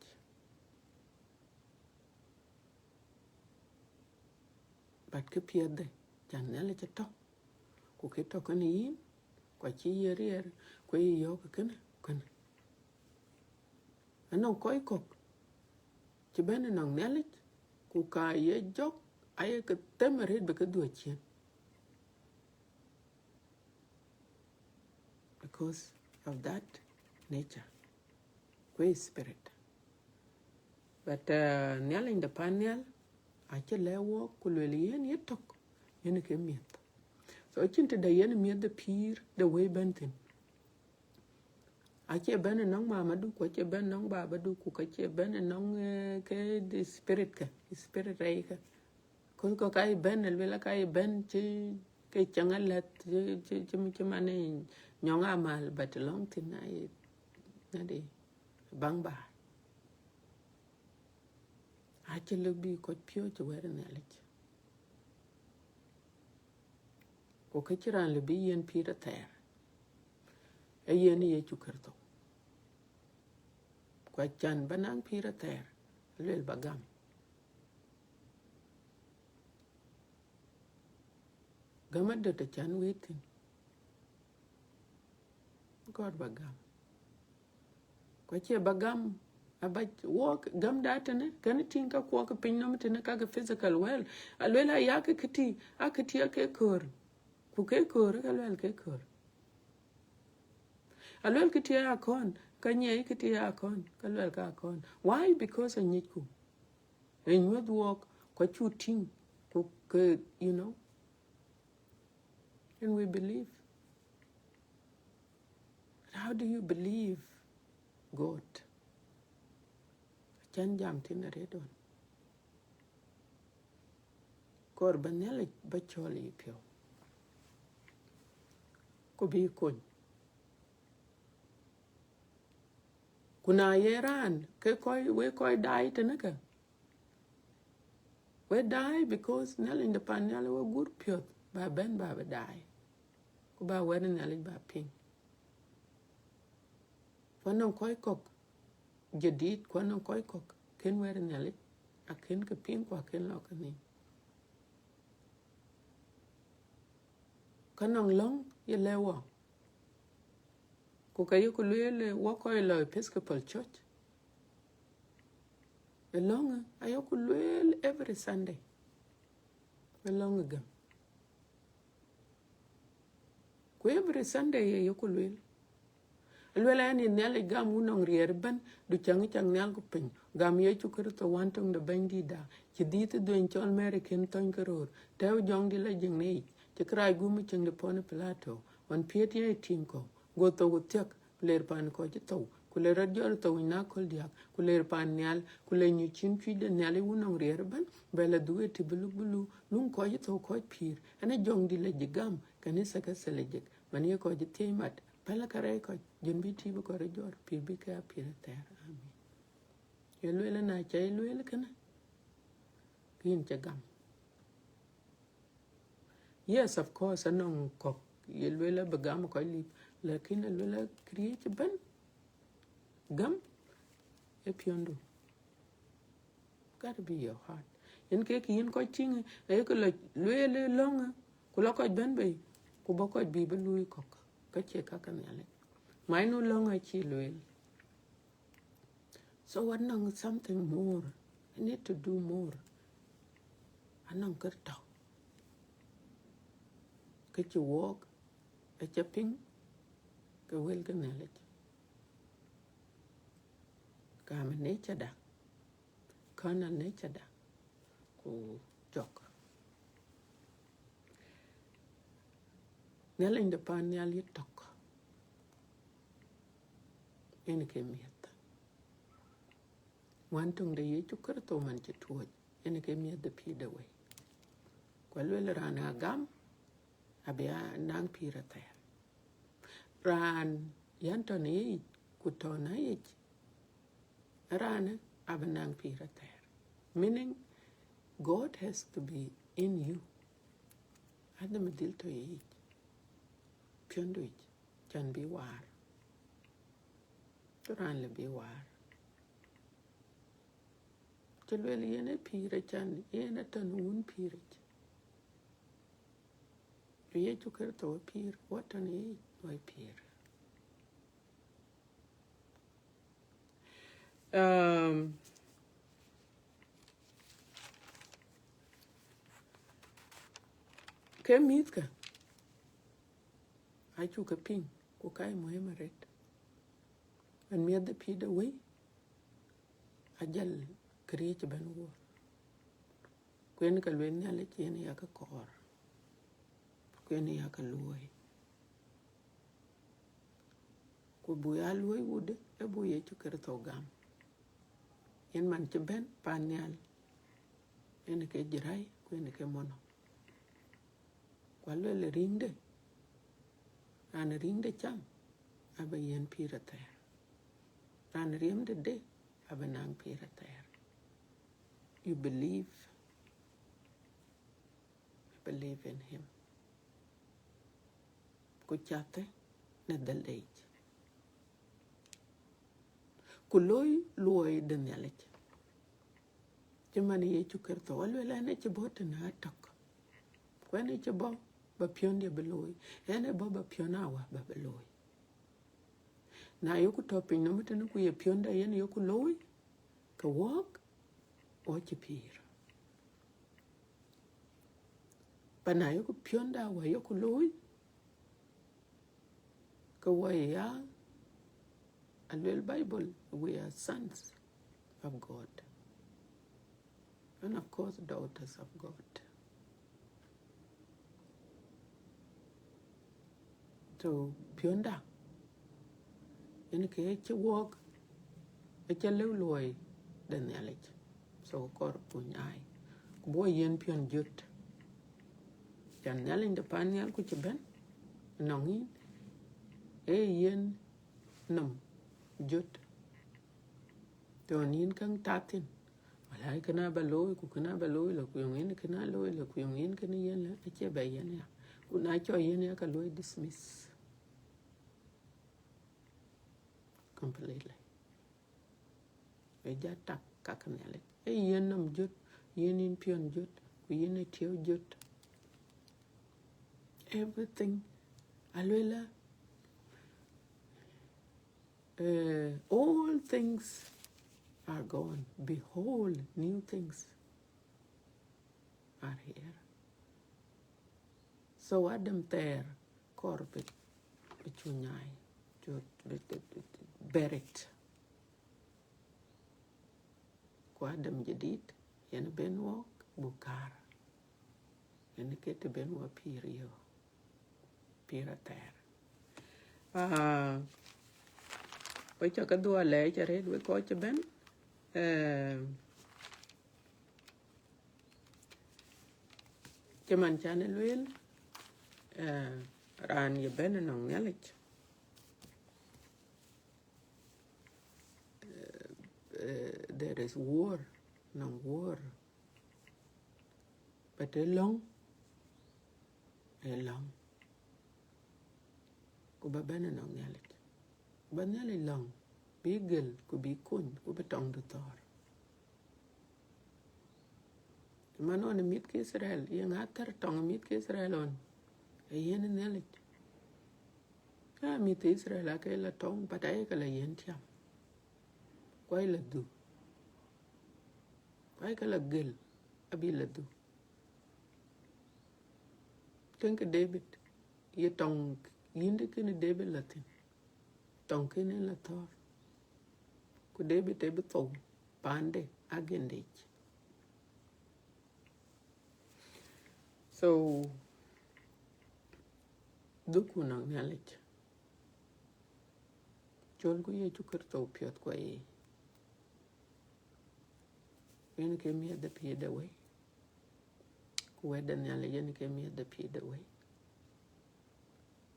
But kë piɛthde, can Nhialic ë tɔ̈, ku kë tɔ̈ kënë yïn, ku acï ye riɛɛr, ku ye yɔ̈ɔ̈k kënë, kënë. Anɔŋ kɔc kɔ̈k cï bɛ̈n ënɔŋ Nhialic, ku ka ye jɔk, aye ke them arëët bï ke dhuɔ̈k ciëën. Because of that nature, ku spirit. But uh, Nhialic de pan nhial acï lɛ̈k wɔk ku lueel yen ye tök, yen ke miɛth. So cïn të da yen miɛth de pïïr de wëi bɛ̈n thïn. Acie bɛ̈n ënɔŋ mamadu, ku acie bɛ̈n ënɔŋ babadu, ku ka cie bɛ̈n ënɔŋ eh, ke the spirit ke, spirit rɛi ke. Kɔc kɔ̈k ka ye bɛ̈n, aluel ka ye bɛ̈n cï ke cäŋ alɛ̈th, cï, cï, cï, cï man ë nyɔŋ amal, but lɔŋ thïn aye ŋadï baŋ baar. Acï lëu bï kɔc piɔ̈ɔ̈c wɛ̈t Nhialic. Ku kë cï raan lëu bï yiën pïïr athɛɛr, ee yiën Yecu Kërtho. Ku acan ba naŋ pïïr athɛɛr, aluel ba gam. Gam adöt acan wëët thïn. Gɔ̈ɔ̈r ba gam. Ku acie ba gam, aba wɔk gam da tënë, kën tïŋ ka kuɔk piny nɔm tënë ka ke physical world. Aluel aya ke këtï, a këtï ake köör. Ku ke köör, ka luel ke köör. Aluel këtï akɔn, ka nyiɛc këtï akɔn, ka luel ka akɔn. Why? Because anyicku. Ë nyuɔ̈th wɔk, ku acuk tïŋ, ku ke, you know. And we believe. How do you believe God? Acan jam thïn arëët ɣɔn. Kɔɔr ba Nhialic ba cɔɔl yï piɔ̈u, ku bï kony. Ku na ye raan, ke kɔc, wek kɔc daai tënë ke, wek daai because Nhialic de pan nhial we gur piɔ̈th ba bɛ̈n ba bï daai. Ku ba wɛ̈t Nhialic ba piŋ. Ku anɔŋ kɔc kɔ̈k jadid, ku anɔŋ kɔc kɔ̈k kën wɛ̈t Nhialic, akën ke piŋ ku akën lɔ ke nhïïm. Ka nɔŋ lɔ̈ŋ ye lɛ̈k wɔ. Ku ka yeku lueel, eh, wɔ kɔc lɔ Episcopal Church. Ë lɔ̈ŋë, ayeku lueel every Sunday. Ë lɔ̈ŋë gam. Ku every Sunday ye yeku lueel. Aluel ɛn, ye Nhialic gam wun nɔŋ riɛɛr ëbɛ̈n, du cäŋ cak nhial ku piny. Gam Yecu Kërtho wän töŋ de Bɛ̈nydïtda, cï dhiëth ë dhuëëny cɔl Mary kën thɔ̈ny ke röör. Tɛ̈ɛ̈u jɔŋdït la jiëŋ në yic, cï kërac guum ë cieŋ de Ponto Pilato, ɣɔn piɛ̈t ye tim kɔ̈u, go thou thiäk, ku ler pan kɔc cï thou, ku le rɔt jɔt thou yic në aköl diäk, ku ler pan nhial, ku le nyuc cin cuëc de Nhialic wun nɔŋ riɛɛr ëbɛ̈n, bɛ la dhuk ë tï bï luk bï luk, luŋ kɔc cï thou kɔc pïïr, ɛn ë jɔŋdït la jiëk gam, kanitha ke thilë jiëk, man ye kɔc cï thiëëc mat, pälë kärɛc kɔc, jön bï tïï bï kɔc röt jɔt, pïïr bï ke a pïïr athɛɛr. Amen. Ye lueel na ca ye lueel kënë, ke yïn cï gam. Yes, of course, anɔŋ kɔ̈k ye lueel abï gam kɔc lip, lakin aluel akriëc ëbɛ̈n, gam ë piɔ̈ndu. Gotta be your heart. Yen kek yïn kɔc tïŋ, ayekë lɔ lueel ë lɔ̈ŋë, ku lɔ kɔc bɛ̈n bei, ku bɔ̈ kɔc bï bï luui kɔ̈k, ka cie ka ke Nhialic. Mac nu lɔ̈ŋë acï lueel. So anɔŋ something more. I need to do more. Anɔŋ kë tɔ̈ kë cï wɔɔk, aca piŋ ke wël ke Nhialic. Gam ë nature da, carnal nature da, ku jɔk. Nhialic de pan nhial ye tök, yen ke miɛth. Wän töŋ de Yecu Kërtho man cï tuɔɔc, yen ke miɛth de pïïr de wëi. Ku aluel raan a gam, abï a naŋ pïïr athɛɛr. Raan yɛn tɔ̈ në yic, ku tɔ̈ në yic, raanë abï naŋ pïïr athɛɛr. Meaning, God has to be in you. Adhil dhil tɔ̈ ye yic, piɔ̈ndu yic, can bï waar. Cï raan lëu bï waar. Cï lueel yen ë pïïr, acan yen atɔ̈ në wun pïïr yic. Ku Yecu Kërtho ë pïïr, wɔ tɔ̈ në yic wɔ pïïr. Um, ke mïthkë, acuk ke piŋ, ku ka ye muhiim arët. Ɣɛn miɛt de pïïr de wëi, ajäl këriëëc ëbɛ̈n wuɔ̈r. Ku yen ka lueel Nhialic yen yakë kɔɔr, ku yen yakë luɔ̈i. Ku buk ya luɔ̈i wudë, ee buk Yecu Kërtho gam. Yen man cï bɛ̈n pan nhial, yen ke Jïrai, ku yen ke mɔnɔ. Ku alueel rïŋde, raan rïŋde cam, abï yiɛ̈n pïïr athɛɛr. Raan riɛmde de, abï naŋ pïïr athɛɛr. You believe. I believe in him. Ku cathë në dhël de yic. Ku loi luɔi de Nhialic. Cï man Yecu Kërtho, alueel ɣɛn acï bɔ̈ tënë atök. Ku ɣɛn acï bɔ̈ ba piɔ̈ndiɛ̈ bï looi. Ɣɛn ë bɔ̈ ba piɔ̈n Awa ba bï looi. Na yeku tɔ̈ pinynɔm tënë ku ye piɔ̈nda yen yeku looi, ke wɔɔk, wɔ cï pïïr. But na yeku piɔ̈nda Awa yeku looi, ke wɔ ya, alueel Bible, we are sons of God. And of course, daughters of God. So, piɔ̈nda, yen ke cï wɔɔk, acï lëu luɔi de Nhialic. So, kɔɔr ku nyaai. Ku buk yiɛ̈n piɔ̈n jöt. Can Nhialic de pan nhial ku cï bɛ̈n, nɔŋ yïn, ee yiɛ̈n nɔm jöt. Tɔ̈ yïn käŋ tat thïn. Wala kënë aba looi, ku kënë aba looi, la ku yɔŋ yen kënë alooi, la ku yɔŋ yen kënë yen la, acie bɛ yiɛ̈n ya. Ku na cɔk yiɛ̈n ya, ka luɔi dismiss completely. Ë ja tak ka ke Nhialic. Ee yiɛ̈n nɔm jöt, yiɛ̈n yïn piɔ̈n jöt, ku yiɛ̈n ë tiɛɛu jöt. Everything. Alueel, uh, all things are gone. Behold, new things are here. So Adam thɛɛr kɔɔr bï, bï cu nyaai, cu, bï, bï, bï, bï buried. Ku Adam jadid, yen ben wɔɔk, buk kaar. Yen ke të ben wɔ pïïr yök. Pïïr athɛɛr. Ah, wek ca ke dhuɔɔk alɛɛc arëët wek kɔc cï bɛ̈n. Eh, cï man can ë lueel, eh, raan ye bɛ̈n ënɔŋ Nhialic, eh, eh, there is war, nɔŋ war. But ë lɔ̈ŋ, ë lɔ̈ŋ. Ku ba bɛ̈n ënɔŋ Nhialic. Ba Nhialic lɔ̈ŋ, bï gël, ku bï kony, ku bï tɔŋdu thɔ̈ɔ̈r. Cï man ɣɔn ë mïth ke Itharel, ye ŋa thär tɔŋ ë mïth ke Itharel ɣɔn? Ee yen Nhialic. Ka mïth ke Itharel aake la tɔŋ, but ayeke la yiɛ̈n tiam. Ku ayeke la dhuk. Ku ayeke la gël, abï la dhuk. Kënë ke David, ye tɔŋ yïndë kënë David la thïn. Tɔŋ kënë la thɔ̈ɔ̈r. Ku David ë bï thou paande agendic. So, dhukku nɔŋ Nhialic. Cɔlku Yecu Kërtho piɔ̈ɔ̈thkua yiic. Yen ke miɛ̈th de pïïr de wëi. Ku wɛ̈t de Nhialic yen ke miɛ̈th de pïïr de wëi.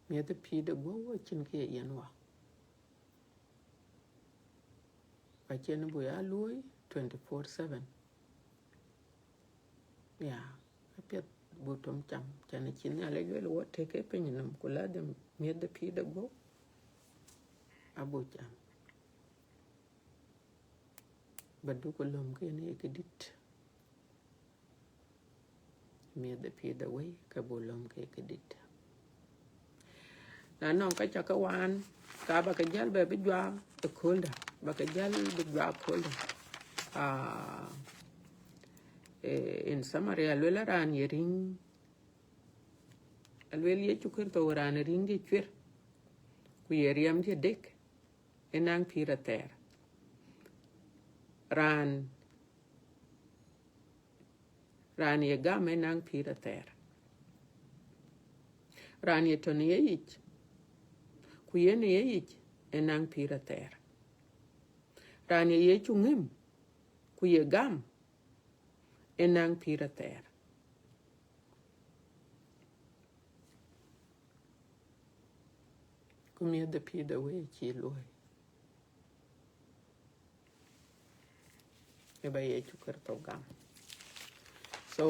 Miɛ̈th de pïïr de guɔ̈p wɔ cïn kë ye yiɛ̈n wɔ. Acïn buk ya luɔ̈i twenty four seven. Ya, apiɛth bu tɔŋ cam, cän acï Nhialic lueel wɔ tëk ke piny nɔm, ku ladhim miëth de pïïr de guɔ̈p abuk cam. Ba duk lɔ̈m ke yen ye këdït. Miëth de pïïr de wëi ke buk lɔ̈m ke këdït. Na nɔŋ ka ca ke waan, ka ba ke jäl bɛ bï juak ëkööldä, ba ke jäl bï juak ëkööldä. Ah, eh, in summary, aluel raan ye riŋ, aluel Yecu Kërtho raan ë riŋdiɛ̈ cuer, ku ye riɛmdiɛ̈ dek, ë naŋ pïïr athɛɛr. Raan, raan ye gam ë naŋ pïïr athɛɛr. Raan ye tɔ̈ në yeyic, ku ye në yeyic, ë naŋ pïïr athɛɛr. Raan ye Yecu ŋëm, ku ye gam, ë naŋ pïïr athɛɛr. Ku miëth de pïïr de wëi cï luɔ̈i, ë ba Yecu Kërtho gam. So,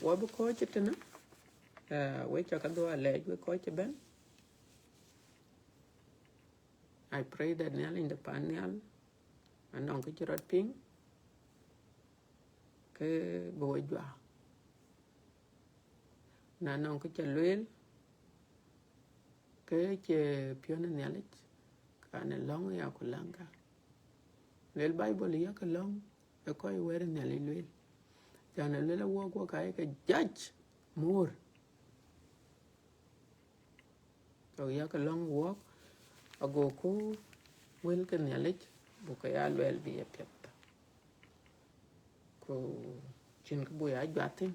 wɔ bï kɔ̈ɔ̈c ëtënë, uh, wek ca ke dhuɔ̈k alɛɛc wek kɔc ëbɛ̈n. I pray that Nhialic de pan nhial, anɔŋ kë cï rɔt piŋ, ke bï wɔ juak. Na nɔŋ kë ca lueel, ke cie piɔ̈n ë Nhialic, ka në lɔ̈ŋ ya ku läŋ ka. Luel Bible, yak lɔ̈ŋ ë kɔc wɛ̈t ë Nhialic lueel. Cän ë luel awuɔk, wuɔk ka ye ke judge more. So yak lɔ̈ŋ wuɔk, agoku wël ke Nhialic buk ke ya luɛɛl bï ye piɛth. Ku cïn kë buk ya juak thïn,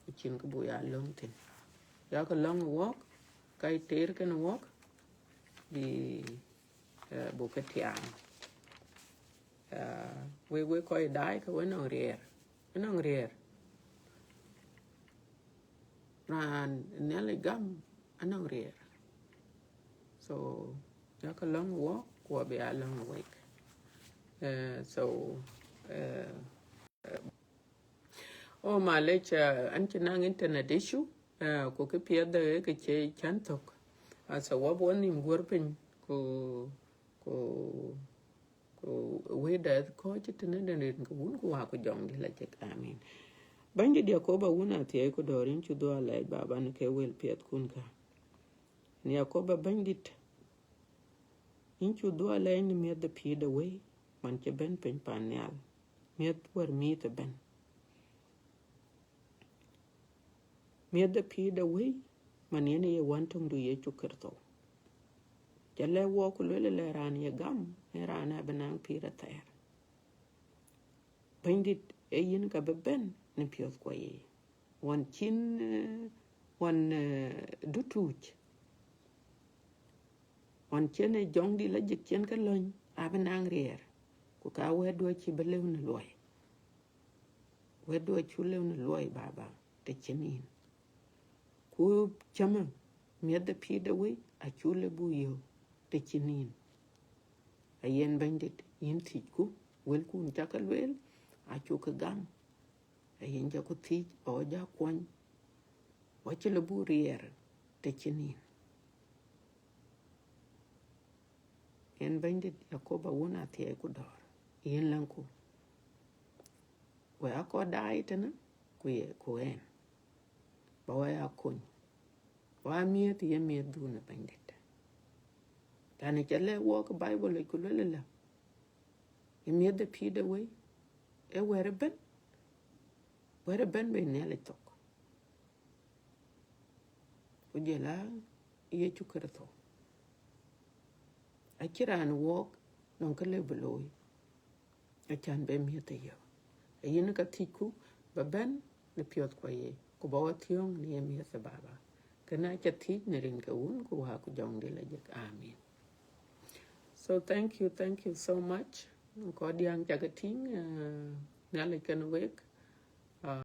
ku cïn kë buk ya löŋ thïn. Yak lɔ̈ŋ wuɔk, ka ye teer kenë wuɔk, bï, eh, buk ke tiaam. Ah, wek, wek kɔc daai ke we nɔŋ riɛɛr, we nɔŋ riɛɛr. Raan Nhialic gam anɔŋ riɛɛr. So, yak lɔ̈ŋ wuɔk, ku abï ya lɔ̈ŋ wek. Eh, so, eh, oh, malec, eh, an cï naŋ internet issue, eh, ku kë piɛth de ke cie cän thök. Asa wɔ bï wɔ nïm guɔ̈r piny, ku, ku, ku wëëtda kɔ̈ɔ̈c tënë den rin ke Wun ku Wä ku Jɔŋdït Lajik. Amin. Bɛ̈nydït Yakoba, Wun athiɛɛi ku dɔ̈ɔ̈r, yïn cuk dhuɔ̈k alɛɛc, Baba, në ke wël piɛthkun kä. Në Yakoba Bɛ̈nydït, yïn cuk dhuɔ̈k alɛɛc në miëth de pïïr de wëi, man cï bɛ̈n piny pan nhial, miëth wär mïïth ëbɛ̈n. Miëth de pïïr de wëi, man yen ye Wën töŋdu Yecu Kërtho. Ca lɛ̈k wuɔk ku lueel ëlä, raan ye gam, ee raan abï naŋ pïïr athɛɛr. Bɛ̈nydït, ee yïn ka bï bɛ̈n në piɔ̈thkua yiic. Ɣɔn cïn, eh, ɣɔn, eh, dutuuc, ɣɔn cïn ë Jɔŋdït Lajik cïn ke löny, abï naŋ riɛɛr, ku ka wɛ̈tdu acïï bï lëu në luɔi. Wɛ̈tdu acuk lëu në luɔi, Baba, të cïn yïn. Ku cämë, miëth de pïïr de wëi acuk lëu buk yök të cïn yïn. Ayen Bɛ̈nydït, yïn thiëcku, wëlkun ca ke lueel, acuk ke gam. Ayen jɔku thiëc, ɣok jɔku kuɔny, ɣok cïï lëu buk riɛɛr të cïn yïn. Yen Bɛ̈nydït Yakoba, Wun athiɛɛi ku dɔ̈ɔ̈r, yïn läŋku. Wek aa kɔc daai tënë, ku ye, ku ɣɛn, ba wek aa kony. Wek aa miëth, ye miëthdun ë Bɛ̈nydït. Tɛ̈në ca lɛ̈k wuɔk ë Bible yic ku lueel ëlä, ë miëth de pïïr de wëi, ee wɛ̈t ëbɛ̈n, wɛ̈t ëbɛ̈n bei Nhialic thok, ku jɔl a Yecu Kërtho. Acïn raan wuɔk nɔŋ kë lëu bï looi, acän bï miëth ë yök. Ayïn ka thiëcku ba bɛ̈n në piɔ̈thkua yiic, ku ba wɔ thiɔ̈ɔ̈ŋ në ye miëth ë Baba. Kënë aca thiëc në rin ke Wun ku Wä ku Jɔŋdït Lajik. Amin. So thank you, thank you so much. Kɔc diäŋ ca ke tïŋ, eh, Nhialic kenë wek. Ah,